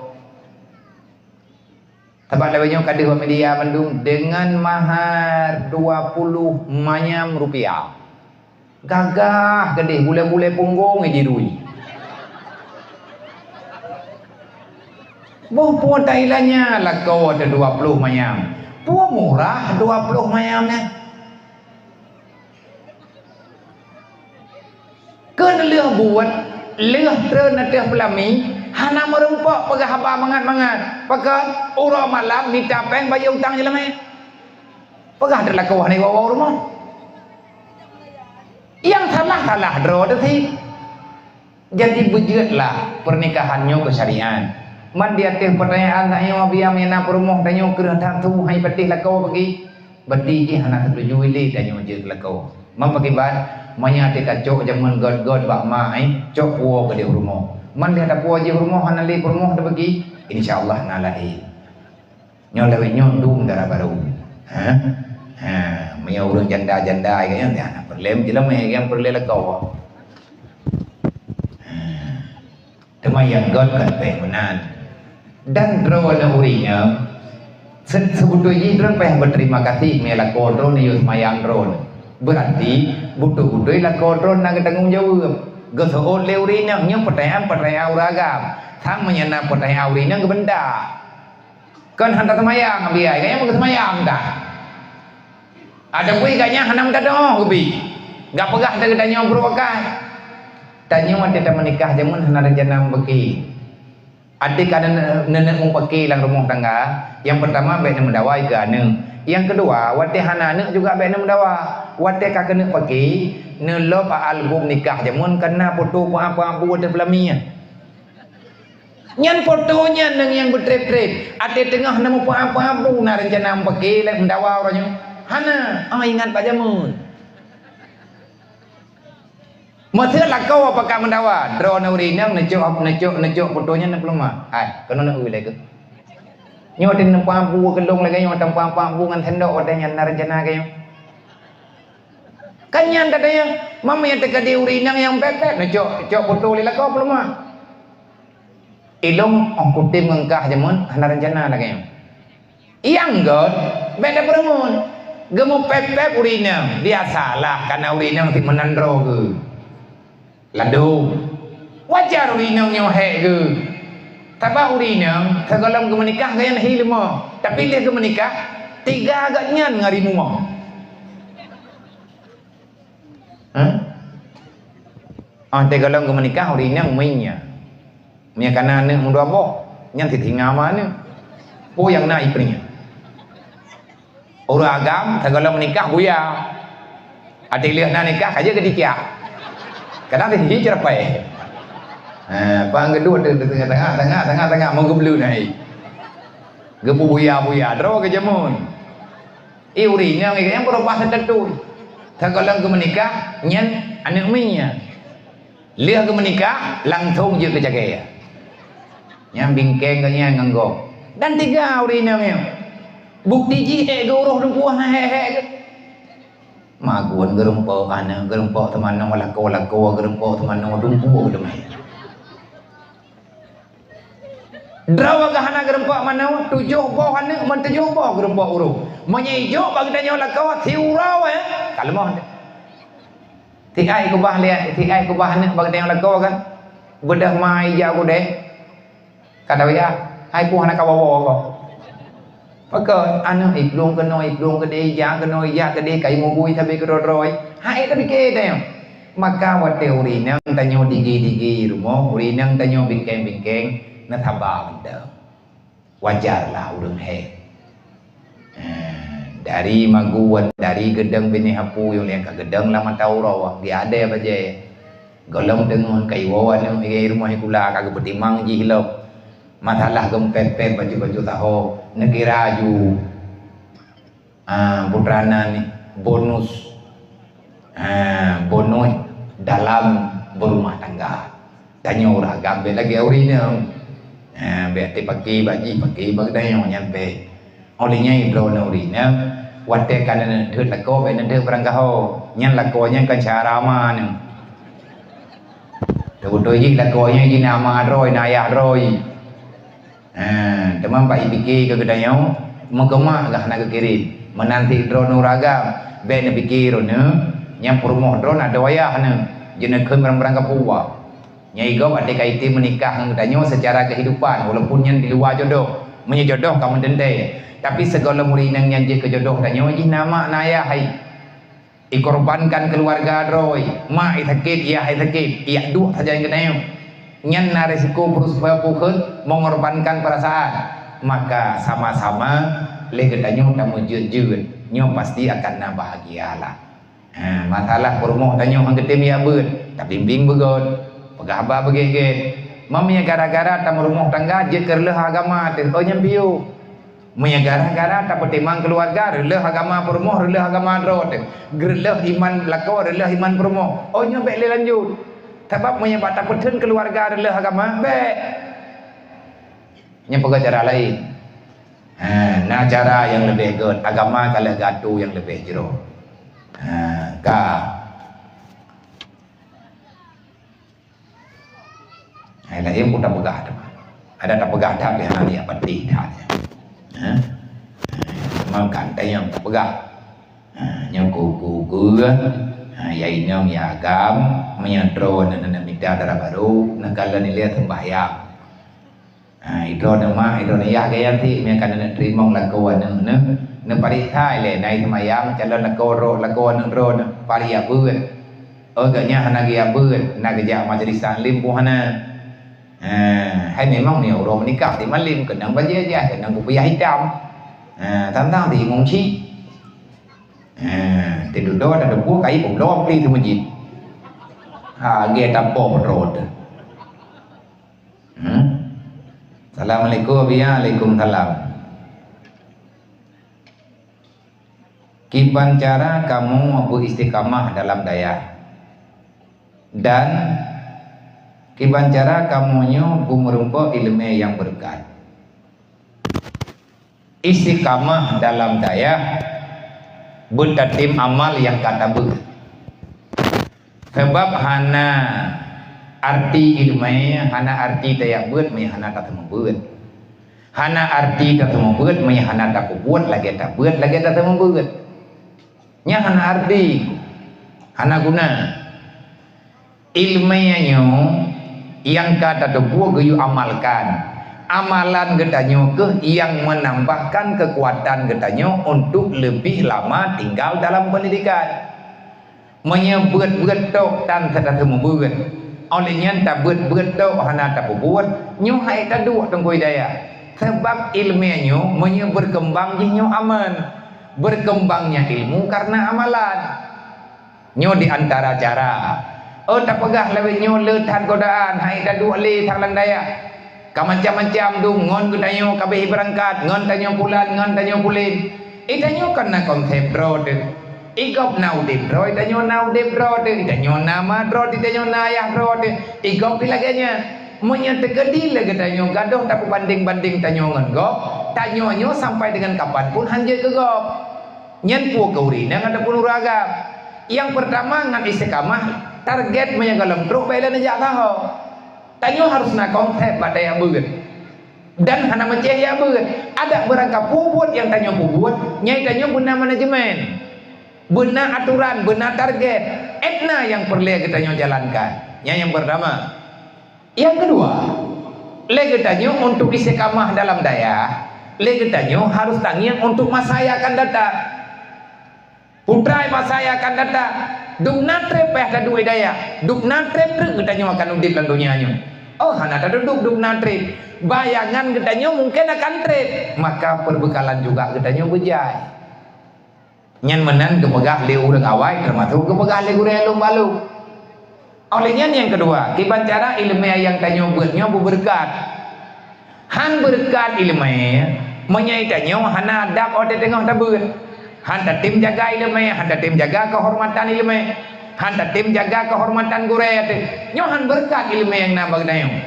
Sabab lawét nyoe ka deuh bak media mandum deungon mahar dua puluh manyam rupiah. Gagah keudeh bulée-bulée punggong di rui. Boh peue tailanya lakoe teuh dua ploh manyam. Peue murah dua ploh manyam nyan. Keu lheueh buet, lheueh treun ateueh peulami, hana meurumpok peugah haba mangat-mangat. Pakon uroe malam mita péng bayeue utang jeulamé. Peugah teuh lakoe hana iwoe-woe rumoh. Nyang salah-salah droe teuh cit. Jadi beujeuetlah pernikahan nyoe keu syariat. Man di ateueh peutanyaan tanyoe biaya meunan peurumoh tanyoe kreueh that su hai patéh lakoe bagi. Berarti jih hana setuju ilée tanyoe jeuet keu lakoe. Man pakiban, meunyoe até tacok jameun göt-göt bak ma, eh, cok puwoe keudeh u rumoh. Man di ateueh puwoe jih u rumoh hana lé peurumoh teuh bagi, insya Allah na lahé. Nyoe lawét nyoe dum dara barô. Ha? Ha, meunyoe ureuëng janda-janda geuh nyan, hana peureulée jeulamé nyang peureulée lakoe. Ha. Teuma nyang göt kon péng meunan. Dan droeneuh ureuëng nyoe, se-, seubeutôi jih droeneuh payah beuterima kasih meunyoe lakoe droeneuh yue seumayang droeneuh. Beurati beutôi-beutôi lakoe droeneuh na geutanggong jaweueb. Geuseuôt lé ureuëng nyoe, nyoe peutanyaan-peutanyaan ureuëng agam. Sang meunyoe na peutanyaan ureuëng nyoe geubeunta. Kon hana seumayang, biaya, kayang meukeuseumayang dah. Ada pun ganya hana meudadoe geubi. Gak peugah teuh geutanyoe brok akai. Tanyoe watée tameunikah jameun hana rencana meupaké. Até ka neuneuk meupaké lam rumoh tangga, nyang peurtama bék neumeudawa keu aneuk. Nyang keudua, watée hana aneuk juga bék neumeudawa. Watée ka keuneuk paké, neulop album nikah jameun kana foto peuapu-apu watée peulamian. Nyan foto nyan nyang beutreb-treb. Até teungoh na meupeue-peue na rencana meupaké lé meudawa uroe nyoe. Hana, oh ingat bak jameun. Meuseu lakoe pakat meudawa, droeneuh ureuëng inong neucok, neucok, neucok foto nyan neupeuleumah. Hai, keunoe neueu lé keuh. Nyoe teuh neupeuampu keulong lagée nyoe, tampang-pampu ngon sendok watée nyan na rencana keu nyoe. Kan nyan tatanyong, mama nyang teuka di ureuëng inong nyang pép-pép neucok, cok foto lé lakoe peuleumah. Ilong óh kutem ngon kah jameun hana rencana lagée nyoe. Nyang göt, bék tapeurumun. Geumupép-pép ureuëng inong, biasalah kana ureuëng inong sit meunan droe geuh. Ladôm. Wajar ureuëng inong nyoe hék geuh. Sabab ureuëng inong sigohlom geumeunikah gobnyan hi leumo, tapi lheueh geumeunikah, teuga gobnyan ngon rimueng. Hah? Ah, teugohlom geumeunikah ureuëng inong meuinya. Meunyo kana aneuk meudua boh, nyan sit singa ma aneuk. Peue nyang na ié peureunyan? Ureuëng agam, sigohlom meunikah buya. Até lheueh na nikah, ka jeuet keu dikeue. Kadang sit hi ceureupai. Ha, pang geuduek di teungoh-teungoh, teungoh-teungoh, teungoh meugeubleuen hai. Geupeubuya-buya droe keu jameun. Ié ureuëng inong nyang beurubah status. Sigohlom geumeunikah nyan aneuk miet nyan. Lheueh geumeunikah langsong jeuet keu cagée. Nyang bingkeng gobnyan ngon gob. Dan teuga ureuëng inong nyoe. Bukeuti jih ék geuuroh dumpeue hana hék-hék geuh. Magun geurumpok aneuk, geurumpok teumanoe lakoe-lakoe, geurumpok teumanoe dumpeue teuma. Droe geuh hana geureumpok manoe, tujoh boh aneuk, meutujoh boh geureumpok ureueng. Meunyoe ijok bak geutanyoe lakoe, siuroe, eh, ka leumoh. Siai keubah lé, siai keubah aneuk bak geutanyoe lakoe kan. Beudôh ma ija gudée. Ka tawiah, hai puih hana kawoe-woe gob. Pakon aneuk iplueng keunoe, iplueng keudeh, ija keunoe, ija keudeh, kayue mubui sabe keudroe-droe. Hai tapike tanyoe. Maka watée ureueng inong tanyoe digi-digi rumoh, ureueng inong tanyoe bingkeng-bingkeng, neusaba mantong. Wajarlah ureueng hék. Eh, dari magun, dari geudong binéh apui, ulée ka geudong lam mata uroe, geuadée bajée. Gohlom teungeut kayue woe aneuk di rumoh sikula ka geupeutimang jih lom. Masalah geumpet-pet baju-baju saho, neukira ju. Ah, putra na ni bonus. Ah, bonus dalam berumah tangga. Tanyoe ureueng agam bék lagée ureueng inong. Ah, bék até pake bak jih, pake bak tanyoe nyan bék. Óh lheueh nyan droeneuh ureueng inong, watée ka neuneuk deuet lakoe bék neudeuet barangkaho. Nyan lakoe nyan kan cara ama neuh. Teubeutôi jih lakoe nyan jih na ama droe, na ayah droe. Ha, teuma bak ipike keu geutanyoe, meukeumak gah hana geukirém. Meunan cit droeneuh ureueng agam, bék neupike droeneuh, nyang peurumoh droeneuh adoe ayah neuh, jeuet neukheun barang-barang kapue. Nyang igob até ka item meunikah ngon geutanyoe seucara keuhidupan, walaupun nyan di luwa jodoh, meunyoe jodoh ka meuteuntée. Tapi sigohlom ureueng inong nyan jeuet keu jodoh tanyoe jih na mak na ayah hai. Ikorbankan keuluwarga droe, mak isakét, yah isakét, yak duek sajan geutanyoe. Nyan na risiko peurus-, peukheun mengorbankan perasaan. Maka sama-sama lé geutanyoe tameujeuet-jeuet, nyoe pasti akan na bahagia lah. Ha, masalah peurumoh tanyoe han geutem yak beuet, tabimbing beugöt, peugah haba beugét-gét. Meunyoe gara-gara tameurumoh tangga jeuet keu reuloh agama teuh, oh nyan piôh. Meunyoe gara-gara tapeutimang keuluwarga, reuloh agama peurumoh, reuloh agama droe teuh. Reuloh iman lakoe, reuloh iman peurumoh. Oh nyoe bék lé lanjut. Sabab meunyoe bak tapeutheun keuluwarga reuloh agama, bék. Nyan peugah cara laén. Ha, na cara nyang leubeh gét, agama ka lheueh geuatoe nyang leubeh jroh. Ha, ka. Hai laén pun tapeugah teuma. Ada tapeugah that pih hana niat patéh that. Ha? Memang kan nyang tapeugah. Ha, nyang ku-, ku-, ku-, ha, ya inong ya agam, meunyoe droeneuh na mita dara barô, neukalon ilée seumbahyang. Ha, idroeneuh mak, idroeneuh yah gaya ti, meunyoe ka neuneuk teurimong lakoe aneuëk neuh, neupareksa ilée, na i seumayang, calon lakoe droe, lakoe aneuëk droeneuh, parék jak beuet. Oh, gobnyan hana geujak beuet, na geujak majlis taklim pun hana. Ha, hai memang meunyoe uroe meunikah di malam, keunong bajée jih, keunong kupiah itam. Ha, tantang di imum cit. Ha, tidudoe tateupeue kai peubloe pli teumeujid. Ha, lagée tapoh droe teuh. Hmm? Assalamualaikum, Abi. Waalaikumsalam. Kiban cara kamoe beuistiqamah dalam dayah? Dan kiban cara kamoe nyoe beumeureumpok iéleumé nyang beureukat? Istiqamah dalam dayah beutatem amal nyang ka tabeuet. Sabab hana arti iéleumé, hana arti tajak beuet meunyoe hana tateumeubeuet. Hana arti tateumeubeuet meunyoe hana tapeubuet lagée tabeuet, lagée tateumeubeuet. Nyan hana arti, hana guna. Iéleumé nyoe nyang ka tateupeue geuyue amalkan. Amalan geutanyoe kheueh nyang meunambahkan keukuatan geutanyoe untuk leubeh lama tinggal dalam peundidikan. Meunyoe beuet-beuet tok tan tateumeubeuet, óh lheueh nyan tabeuet-beuet tok hana tapeubuet, nyoe hai taduek Teungku Hidayah. Sabab iéleumé nyoe meunyoe beureukeubang jih nyoe aman. Beureukeubangnya ilmu kareuna amalan. Nyoe di antara cara. Oh, tapeugah lawét nyoe le that godaan, hai taduek lé that lam dayah. Ka macam-macam dum ngon geutanyoe ka abéh beurangkat, ngon tanyoe pulan, ngon tanyoe pulen. Itanyoe kan na konsep droe teuh. Igob na udeb droe, itanyoe na udeb droe teuh. Itanyoe na ma droe teuh, itanyoe na ayah droe teuh. Igob pih lagée nyan. Meunyoe teukeudi lé geutanyoe gadôh tapeubandeng-bandeng tanyoe ngon gob, tanyoe nyoe sampai deungon kapan pun hanjeuet keu gob. Nyan peue keu ureuëng inong ataupun ureuëng agam. Nyang peurtama ngon istiqamah, target meunyoe gohlom trok bék lé neujak saho. Tanyoe harôh na konsep bak tajak beuet. Dan hana meucéh jak beuet. Adak beurangkapeue buet nyang tanyoe peubuet, nyan tanyoe beuna manajemen, beuna atoran, beuna target, étna nyang peureulée geutanyoe jalankan. Nyan nyang peurtama. Nyang keudua, lé geutanyoe untuk istiqamah dalam dayah, lé geutanyoe harôh tangieng untuk masa nyang akan datang. Putra masa nyang akan datang, dum na treb payah taduek dayah, dum na treb treuk geutanyoe akan udeb lam donya nyoe. Oh, hana taduek dum na treb. Bayangan geutanyoe mungken akan treb, maka peubeukalan juga geutanyoe beujai. Nyan meunan geupeugah lé ureuëng awai, teumasok geupeugah lé gurée lom balok. Óh lheueh nyan nyang keudua, kiban cara iéleumé nyang tanyoe beuet nyoe beubeureukat. Han beureukat iéleumé, meunyoe tanyoe hana adab óh teungoh tabeuet. Han tatem jaga iéleumé, han tatem jaga keuhormatan iéleumé, han tatem jaga keuhormatan gurée teuh. Nyoe han beureukat iéleumé nyang na bak geutanyoe.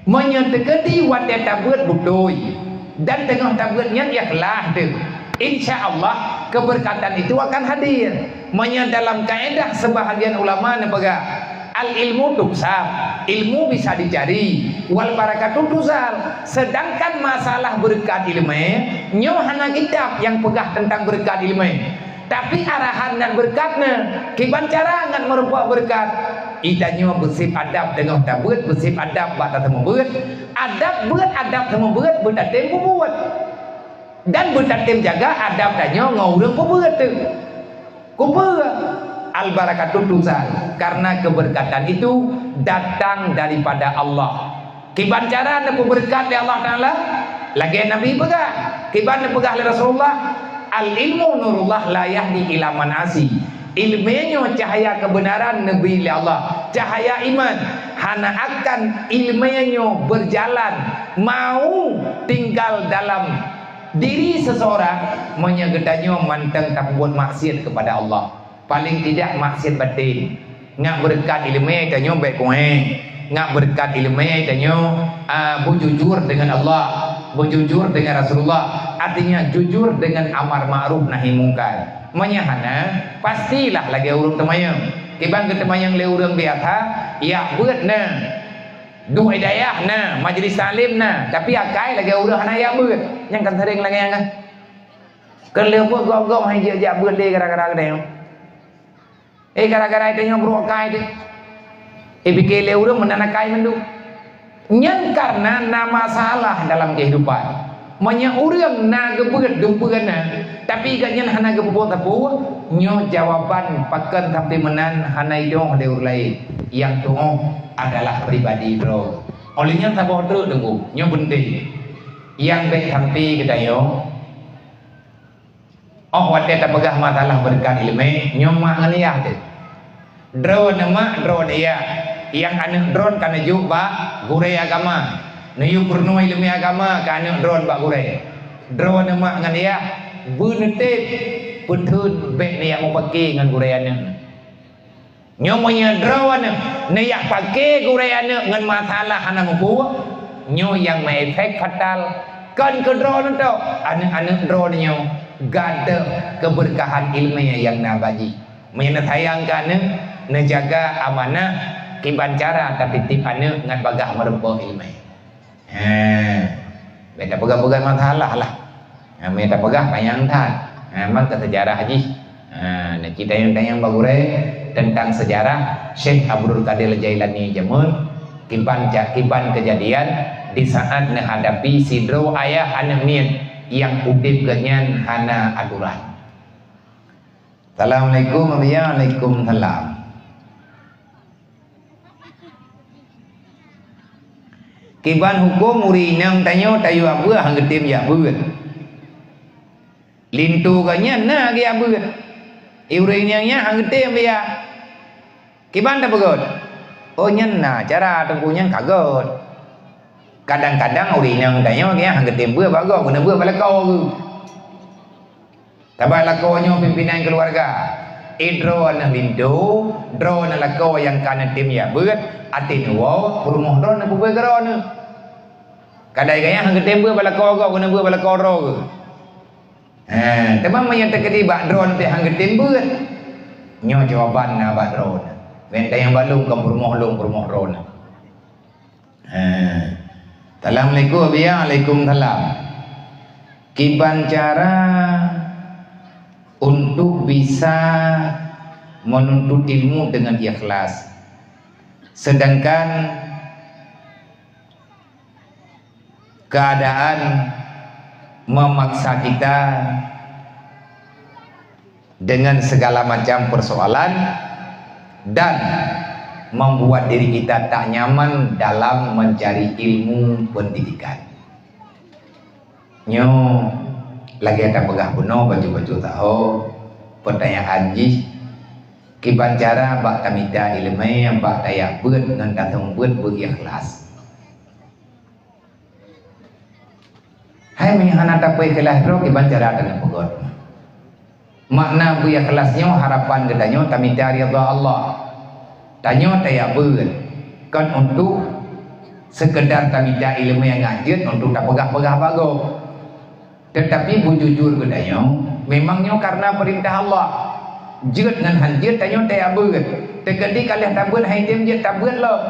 Meunyoe teukeudi watée tabeuet beutôi dan teungoh tabeuet nyan ikhlas teuh, insya Allah keubeureukatan itu akan hadir. Meunyoe dalam kaedah seubahagian ulama neupeugah, al-ilmu tuksab, ilmu bisa dicari, wal barakatu tuzal. Sedangkan masalah beureukat iéleumé, nyoe hana kitab nyang peugah teuntang beureukat iéleumé. Tapi arahan ngon beureukat na, kiban cara ngon meurumpok beureukat. Geutanyoe beuseb adab teungoh tabeuet, beuseb adab bak tateumé beuet. Adab beuet, adab teumé beuet, beutatem peubuet. Dan beutatem jaga adab tanyoe ngon ureuëng peubuet teuh. Kupeue? Al-barakatu tuzal, karena keberkatan itu datang daripada Allah. Kiban cara neupeubeureukat lé Allah Taala? Lagée Nabi peugah, kiban neupeugah lé Rasulullah, "Al-ilmu nurullah la yahdi ila man asi." Iéleumé nyoe cahya keubeunaran neubri lé Allah, cahya iman. Hana akan iéleumé nyoe beujalan, mau tinggal dalam diri seuseurang, meunyoe geutanyoe mantong tapeubuet maksiet keupada Allah. Paleng tidak maksiet baten. Ngat beureukat iéleumé tanyoe bék kuéh. Ngat beureukat iéleumé tanyoe, a, beujujur deungon Allah, beujujur deungon Rasulullah. Artinya jujur deungon amar ma'ruf nahi mungkar. Meunyoe hana, pastilah lagée ureuëng teumanyong. Kiban geuteumanyong lé ureuëng biasa, jak beuet na, duek dayah na, majlis taklim na, tapi akai lagée ureuëng hana jak beuet. Nyang kan sering lagée nyan kan. Keu lheueh beuet gob-gob han jijak beuet lé gara-gara geutanyoe. Eh, gara-gara geutanyoe brok akai teuh. Eh, pike lé ureuëng meunan akai mandum. Nyan karena na masalah dalam kehidupan. Meunyoe ureuëng na geubeuet dumpeue na, tapi gobnyan hana geupeubuet sapeue, nyoe jawaban pakon sampai meunan hana jidong lé ureuëng laén. Nyang tuoh adalah pribadi droe. Óh lheueh nyan saboh treuk teungku, nyoe peunteng. Nyang bék sampai geutanyoe, óh watée tapeugah masalah beureukat iéleumé, nyoe mak ngon yah teuh. Droeneuh mak, droeneuh yah, nyang aneuëk droeneuh ka neujok bak gurée agama. Neuyue peurunoe iéleumé agama keu aneuëk droeneuh bak gurée. Droeneuh mak ngon yah, beuneutem peutheun bék neujak mupake ngon gurée aneuëk. Nyoe meunyoe droeneuh neujak pake gurée aneuëk ngon masalah hana muphom, nyoe nyang meuefek fatal. Kon keu droeneuh tok, aneuëk-aneuëk droeneuh nyoe gadôh keubeureukatan iéleumé nyang na bak jih. Meunyoe neusayang keu aneuëk, neujaga amanah, kiban cara tatitip aneuëk ngon bagaih meurumpok iéleumé. Ha, bék tapeugah-peugah masalah lah. Ha, meunyoe tapeugah panyang that. Ha, memang keu seujarah jih. Ha, neuci tanyong-tanyong bak gurée teuntang seujarah Syekh Abdul Qadir Jailani jameun, kiban ja-, kiban keujadian di saat neuhadapi sidroe ayah aneuëk miet nyang udeb geuhnyan hana atoran. Assalamualaikum, Abiya. Waalaikumsalam. Kiban huköm ureuëng inong tanyoe tayue abeuet han geutem jak beuet. Linto geuhnyan na geujak beuet. Ureuëng inong nyan han geutem jak. Kiban tapeugöt? Oh, nyan na cara teungku nyan ka göt. Kadang-kadang ureuëng inong tanyoe geuhnyan han geutem beuet bak gob, keuneuk beuet bak lakoe geuh. Sabab lakoe nyoe pimpinan keuluwarga. Eh, droeneuh linto, droeneuh lakoe nyang ka neutem jak beuet, até neuwoe peurumoh droeneuh peubeuet keu droeneuh. Kadai gaya han geutem beuet bak lakoe gob, keuneuk beuet bak lakoe droe geuh. Ha, teuma meunyoe teukeudi bak droeneuh pih han geutem beuet, nyoe jawaban na bak droeneuh. Ngon tanyong bak lôn kon peurumoh lôn, peurumoh droeneuh. Ha. Assalamualaikum, ya. Waalaikumsalam. Kiban cara untuk bisa menuntut ilmu dengan ikhlas, sedangkan keadaan memaksa kita dengan segala macam persoalan dan membuat diri kita tak nyaman dalam mencari ilmu pendidikan. Nyoe lagée tapeugah bunoe bacut-bacut saho, pertanyaan jih, kiban cara bak tamita iéleumé bak tajak beuet ngon taseumeubeuet beu ikhlas? Hai meunyoe hana tapeuikhlas droe, kiban cara taneupeugot? Makna beu ikhlas nyoe harapan geutanyoe tamita ridha Allah. Tanyoe tajak beuet kon untuk sekedar tamita iéleumé nyang jeuet untuk tapeugah-peugah bak gob. Teutapi beujujur geutanyoe, memang nyoe karena peurintah Allah. Jeuet ngon han jeuet tanyoe tajak beuet. Teukeudi ka lheueh tabeuet han tem jeuet tabeuet lom.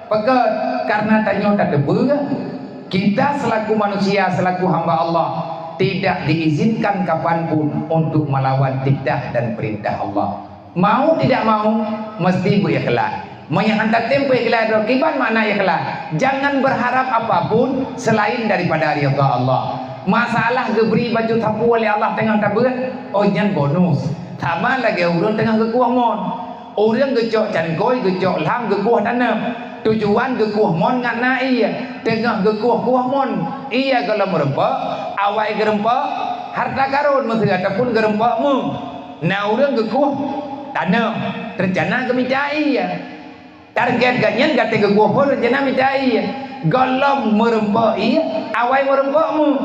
Pakon? Karena tanyoe tateupeue, kita selaku manusia, selaku hamba Allah, tidak diizinkan kapan pun untuk melawan titah dan perintah Allah. Mau tidak mau, mesti beu ikhlas. Meunyoe han tatem peuikhlas droe, kiban makna ikhlas? Jangan berharap apapun selain daripada ridha Allah. Masalah geubri bacut sapeue lé Allah teungoh tabeuet, oh nyan bonus. Sama lagée ureuëng teungoh geukueh mon. Ureuëng geucok cangkôi, geucok lham, geukueh taneum. Tujuan geukueh mon ngat na ié, teungoh geukueh-kueh mon. Ié gohlom meurumpok, awai geurumpok, harta karun meuseue ataupun geurumpok meuh. Na ureuëng geukueh taneum, reuncana geumita ié. Target gobnyan gata geukueh phon reuncana mita ié. Gohlom meurumpok ié, awai meurumpok meuh.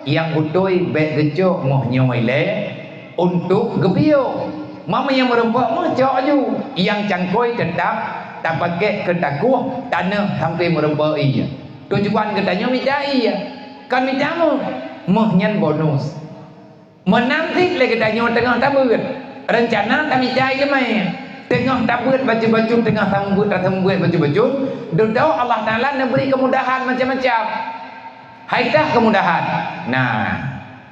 Nyang beutôi bék geucok meuh nyoe ilée untuk geupiôh. Meunyoe meurumpok meuh cok aju, nyang cangkôi teutap tapakék keu takueh taneum sampoe meurumpok ié. Tujuan geutanyoe mita ié, kon mita meuh. Meuh nyan bonus. Meunan cit lé geutanyoe teungoh tabeuet, reuncana tamita iéleumé. Teungoh tabeuet bacut-bacut, teungoh taseumeubeuet, taseumeubeuet bacut-bacut, dudoe Allah Taala neubri keumudahan macam-macam. Hai tah keumudahan. Nah,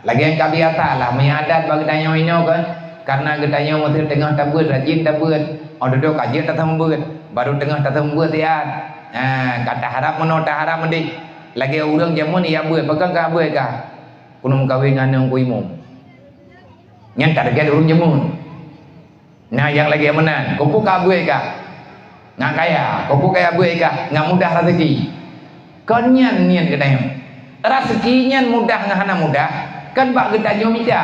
lagée nyang ka biasa lah, meunyoe adat bak geutanyoe inoe kan, karena geutanyoe meuseu teungoh tabeuet, rajin tabeuet, oh dudoe ka jeuet taseumeubeuet, baru teungoh taseumeubeuet siat. Ha, ka taharab meunoe, taharab meudéh. Lagée ureuëng jameun ijak beuet, pakon ka beuet kah? Keuneuk meukawen ngon aneuk Teungku Imum. Nyan target ureuëng jameun. Na nyang lagée meunan, keupeue ka beuet kah? Ngat kaya, keupeue kaya beuet kah? Ngat mudah raseuki. Kon nyan niet geutanyoe. Raseuki nyan mudah ngon hana mudah, kon bak geutanyoe mita.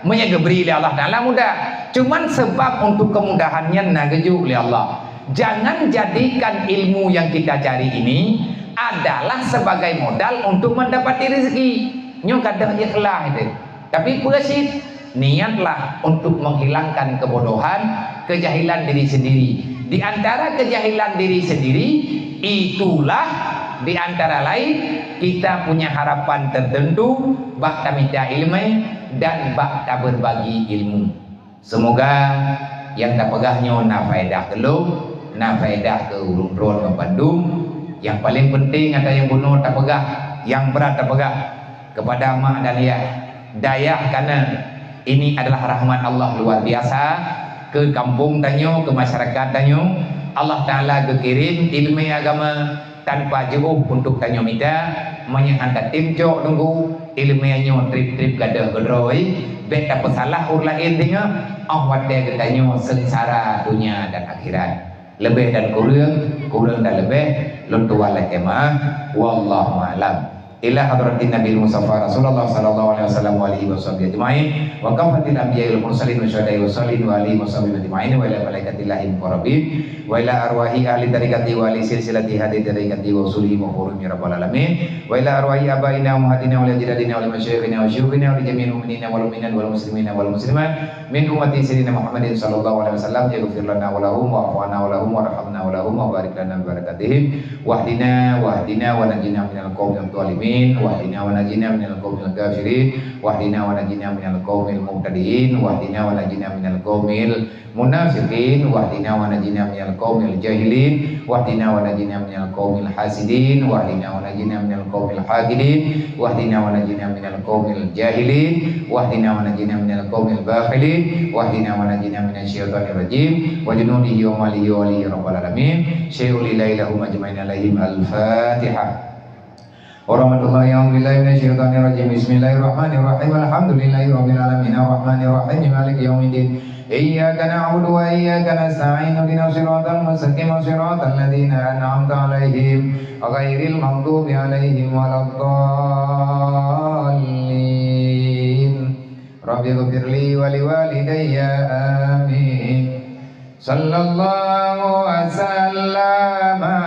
Meunyoe geubri lé Allah Taala mudah, cuman seubab untuk keumudahan nyan na geujok lé Allah. Jangan jadikan ilmu yang kita cari ini adalah sebagai modal untuk mendapati rezeki. Nyoe kadang ikhlas itu. Tapi peue cit, niatlah untuk menghilangkan kebodohan, kejahilan diri sendiri. Di antara kejahilan diri sendiri, itulah di antara lain kita punya harapan tertentu bak tamita iéleumé dan bak taberbagi ilmu. Seumoga nyang tapeugah nyoe na faedah keu lôn, na faedah keu ureuëng droe ngon bandum. Nyang paleng peunteng ata nyang bunoe tapeugah, nyang brat tapeugah keupada mak dan yah, dayah kana. Ini adalah rahmat Allah luar biasa keu kampung tanyoe, keu masyarakat tanyoe. Allah Taala geukirém iéleumé agama tanpa jiôh untuk tanyoe mita, meunyoe han tatem cok Teungku, iéleumé nyoe treb-treb gadôh keudroe, bék tapeusalah ureuëng laén deungoe, óh watée geutanyoe seungsara donya dan akhirat. Leubeh dan kureueng, kureueng dan leubeh, lôn tuan lakée meuáh. Wallahu a'lam. Ila hadratin Nabi Mustafa Rasulullah sallallahu alaihi wasallam wa alihi wasahbihi ajma'in, wa kafatil anbiya'i wal mursalin wa syuhada'i wa shalihin wa alihi wasahbihi ajma'in, wa ila malaikatillahil muqarrabin, wa ila arwahi ahli tariqati wa ahli silsilati hadhihi tariqati wa usulihi wa furu'ihi ya rabbal alamin, wa ila arwahi abaina wa ummahatina wa ajdadina wa li masyayikhina wa syuyukhina wa li jami'il mu'minina wal mu'minat wal muslimina wal muslimat min ummati sayyidina Muhammadin sallallahu alaihi wasallam, yaghfir lana wa lahum, wa'fu anna wa lahum, warhamna wa lahum, wa barik lana bi barakatihim, wahdina, wahdina wa najjina minal qaumidh dhalimin, wahdina wa najjina minal qaumil kafirin, wahdina wa najjina minal qaumil mubtadiin, wahdina wa najjina minal qaumil munafiqin, wahdina wa najina minal qaumil jahilin, wahdina wa najina minal qaumil hasidin, wahdina wa najina minal qaumil haqidin, wahdina wa najina minal qaumil jahilin, wahdina wa najina minal qaumil bakhilin, wahdina wa najina minasy syaithanir rajim, wa junudihi wa amalihi wa alihi ya rabbal alamin. Syai'ul ilahi lahum ajmain alaihim. Al-Fatihah. Warahmatullahi, a'udzubillahi minasyaitonirrajim. Bismillahirrahmanirrahim. Alhamdulillahi rabbil alamin. Arrahmanirrahim. Maliki yaumiddin. Iyyaka na'budu wa iyyaka nasta'in. Ihdinas siratal mustaqim. Siratal ladzina an'amta 'alaihim, ghairil maghdubi 'alaihim waladdallin. Rabbighfirli wa liwalidayya. Amin. Sallallahu wa sallama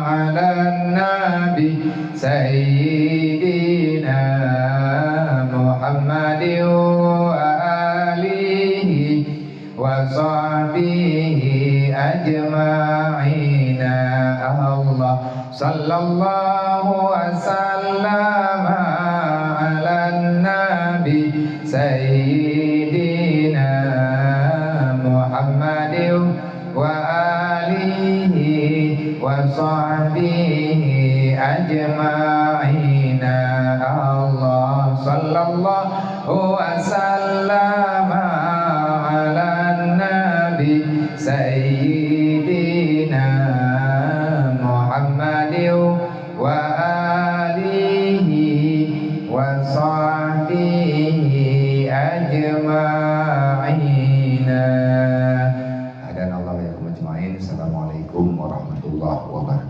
ala nabi sayyidina Muhammadin wa alihi wa sahbihi ajma'ina. Allah. Sallallahu wa sallama ala nabi sayyidina Muhammadin wa alihi wa sahbihi ajma'ina. Allah. Sallallahu wa sallama ala nabi sayyidina Muhammadin wa alihi wa sahbihi ajma'ina. Hadanallahu wa iyyakum ajma'in. Assalamualaikum warahmatullahi wabarakatuh.